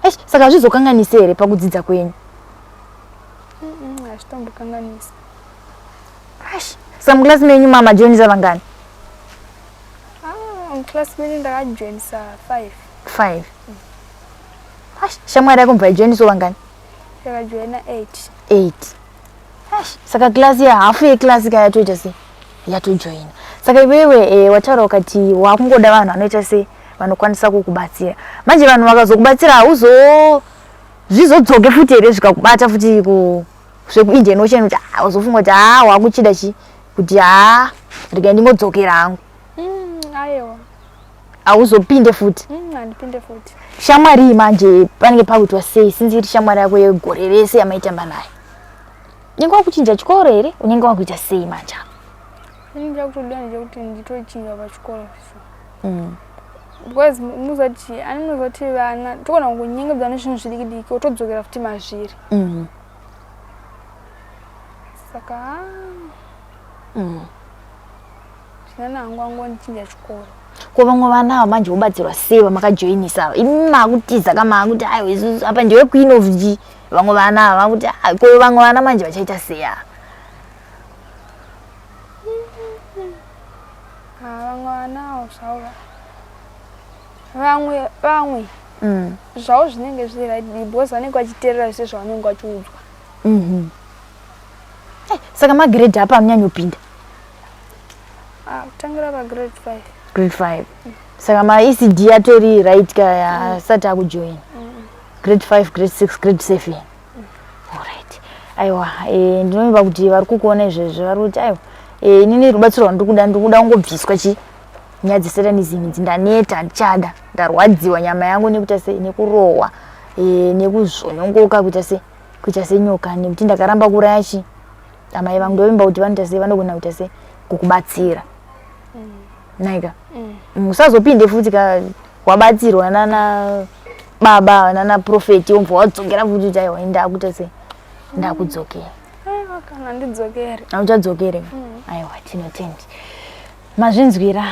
Eish, saka hazvizokanganisi here pakudzidza kwenyu? Hazvitombokanganisi. Eish, saka muklasi menyu mama joinisa vangani? Ah, muklasi menyu ndakajoinisa 5. 5. Eish, shamwari yako mubva yajoiniswa vangani? Yakajoina 8. 8. Eish, saka klasi ya hafu yeklasi ka yatoita sei? Yatojoina. Saka iwewe wataura ukati wakungoda vanhu vanoita sei? Vanokwanisa kukubatsira. Manje vanhu vakazokubatsira hauzo zvizodzoke futi here zvikakubata futi ku zvekuIndian Ocean kuti uzofunga kuti wakuchida chi kuti rega ndingodzokera hangu. Aiwa. Hauzopinde futi. Handipinde futi. Shamwari iyi manje panenge pakuitwa sei since iri shamwari yako yegore rese yamaitamba nayo? Unenge wakuchinja chikoro here? Unenge wakuita sei manje apa? Ini chakutoda ndechekuti nditochinja pachikoro so. Because muzoti ani muzoti vana togona kungonyengedzwa nezvinhu zvidiki diki wotodzokera futi mazviri. Saka ndinana hangu angondichinja chikoro. Ko vamwe vana ava manje vobatsirwa sei vamakajoinisa ava? Imi makutiza ka makuti aiwa isusu apa ndiwe queen of G. Vamwe vana ava vakuti ko vamwe vana manje vachaita sei ava? Vamwe vana avo zvavo vamwe vamwe zvavo zvinenge zviri right because vanenge vachiteerera zvese zvavanenge vachiudzwa. Saka magrade apa amunyanyopinda? Kutangira pa grade 5. Grade 5. Saka ma ECD atori right ka asati akujoin. Grade 5, grade 6, grade 7. Alright. Aiwa, ndinovimba kuti vari kukuona izvezvi vari kuti aiwa, inini rubatsiro rwandiri kuda ndiri kuda kungobviswa chi nyaya dzesatanism idzi, ndaneta, handichada, ndarwadziwa nyama yangu nekuita sei, nekurohwa, nekuzvonyongoka kuita sei, kuita senyoka, nekuti ndakaramba kuuraya chi amai vangu. Ndovimba kuti vanoita sei, vanogona kuita sei kukubatsira. Naika usazopinde futi ka wabatsirwa nana baba nana profeti wobva wadzokera futi kuti aiwa ndakuita sei, ndakudzokera. Aiwa, kana ndidzokere. Auchadzokere? Aiwa, tinotenda. Mazvinzwira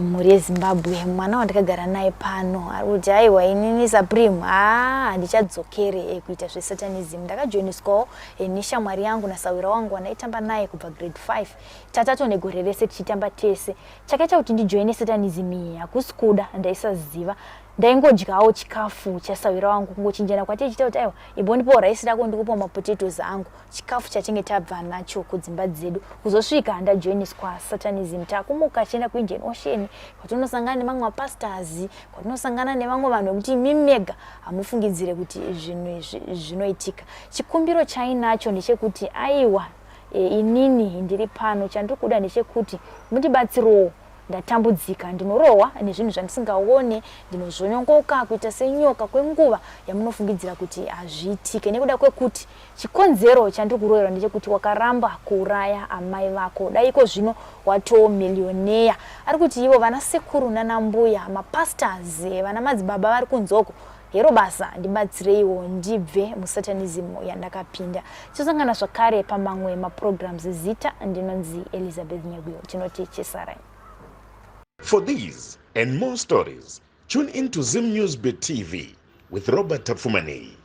mhuri yeZimbabwe, mwana wandakagara naye pano ari kuti aiwa inini Supreme handichadzokere kuita zvesatanism. Ndakajoiniswawo neshamwari yangu nasawira wangu wandaitamba naye kubva grade 5. Tatato negore rese tichitamba tese. Chakaita kuti ndijoine satanism iyi hakusi kuda, ndaisaziva. Ndaingodyawo chikafu chasawira wangu, kungochinjana kwatichiita kuti aiwa imbondipawo rice rako ndikupawo mapotatoes angu, chikafu chatinge tabva nacho kudzimba dzedu. Kuzosvika ndajoiniswa satanism, takumuka tichienda kuIndian Ocean kwatinosangana nemamwe mapastors, kwatinosangana nevamwe vanhu vekuti imi mega hamufungidzire kuti zvinhu izvi zvinoitika. Chikumbiro chainacho ndechekuti aiwa inini ndiri pano, chandiri kuda ndechekuti mundibatsirowo. Ndatambudzika, ndinorohwa nezvinhu zvandisingaone, ndinozvonyongoka kuita senyoka kwenguva yamunofungidzira kuti hazviitike nekuda kwekuti chikonzero chandiri kuroverwa ndechekuti wakaramba kuuraya amai vako. Dai iko zvino watoo millionaire. Ari kuti ivo vana sekuru nana mbuya, mapastors, vana madzibaba vari kunzoko hero basa ndibatsireiwo ndibve musatanism yandakapinda. Tichosangana zvakare pamamwe maprograms. Zita ndinonzi Elizabeth Nyagwiyo, tinoti chisarai. For these and more stories, tune in to Zim News Bit TV with Robert Tapfumaneyi.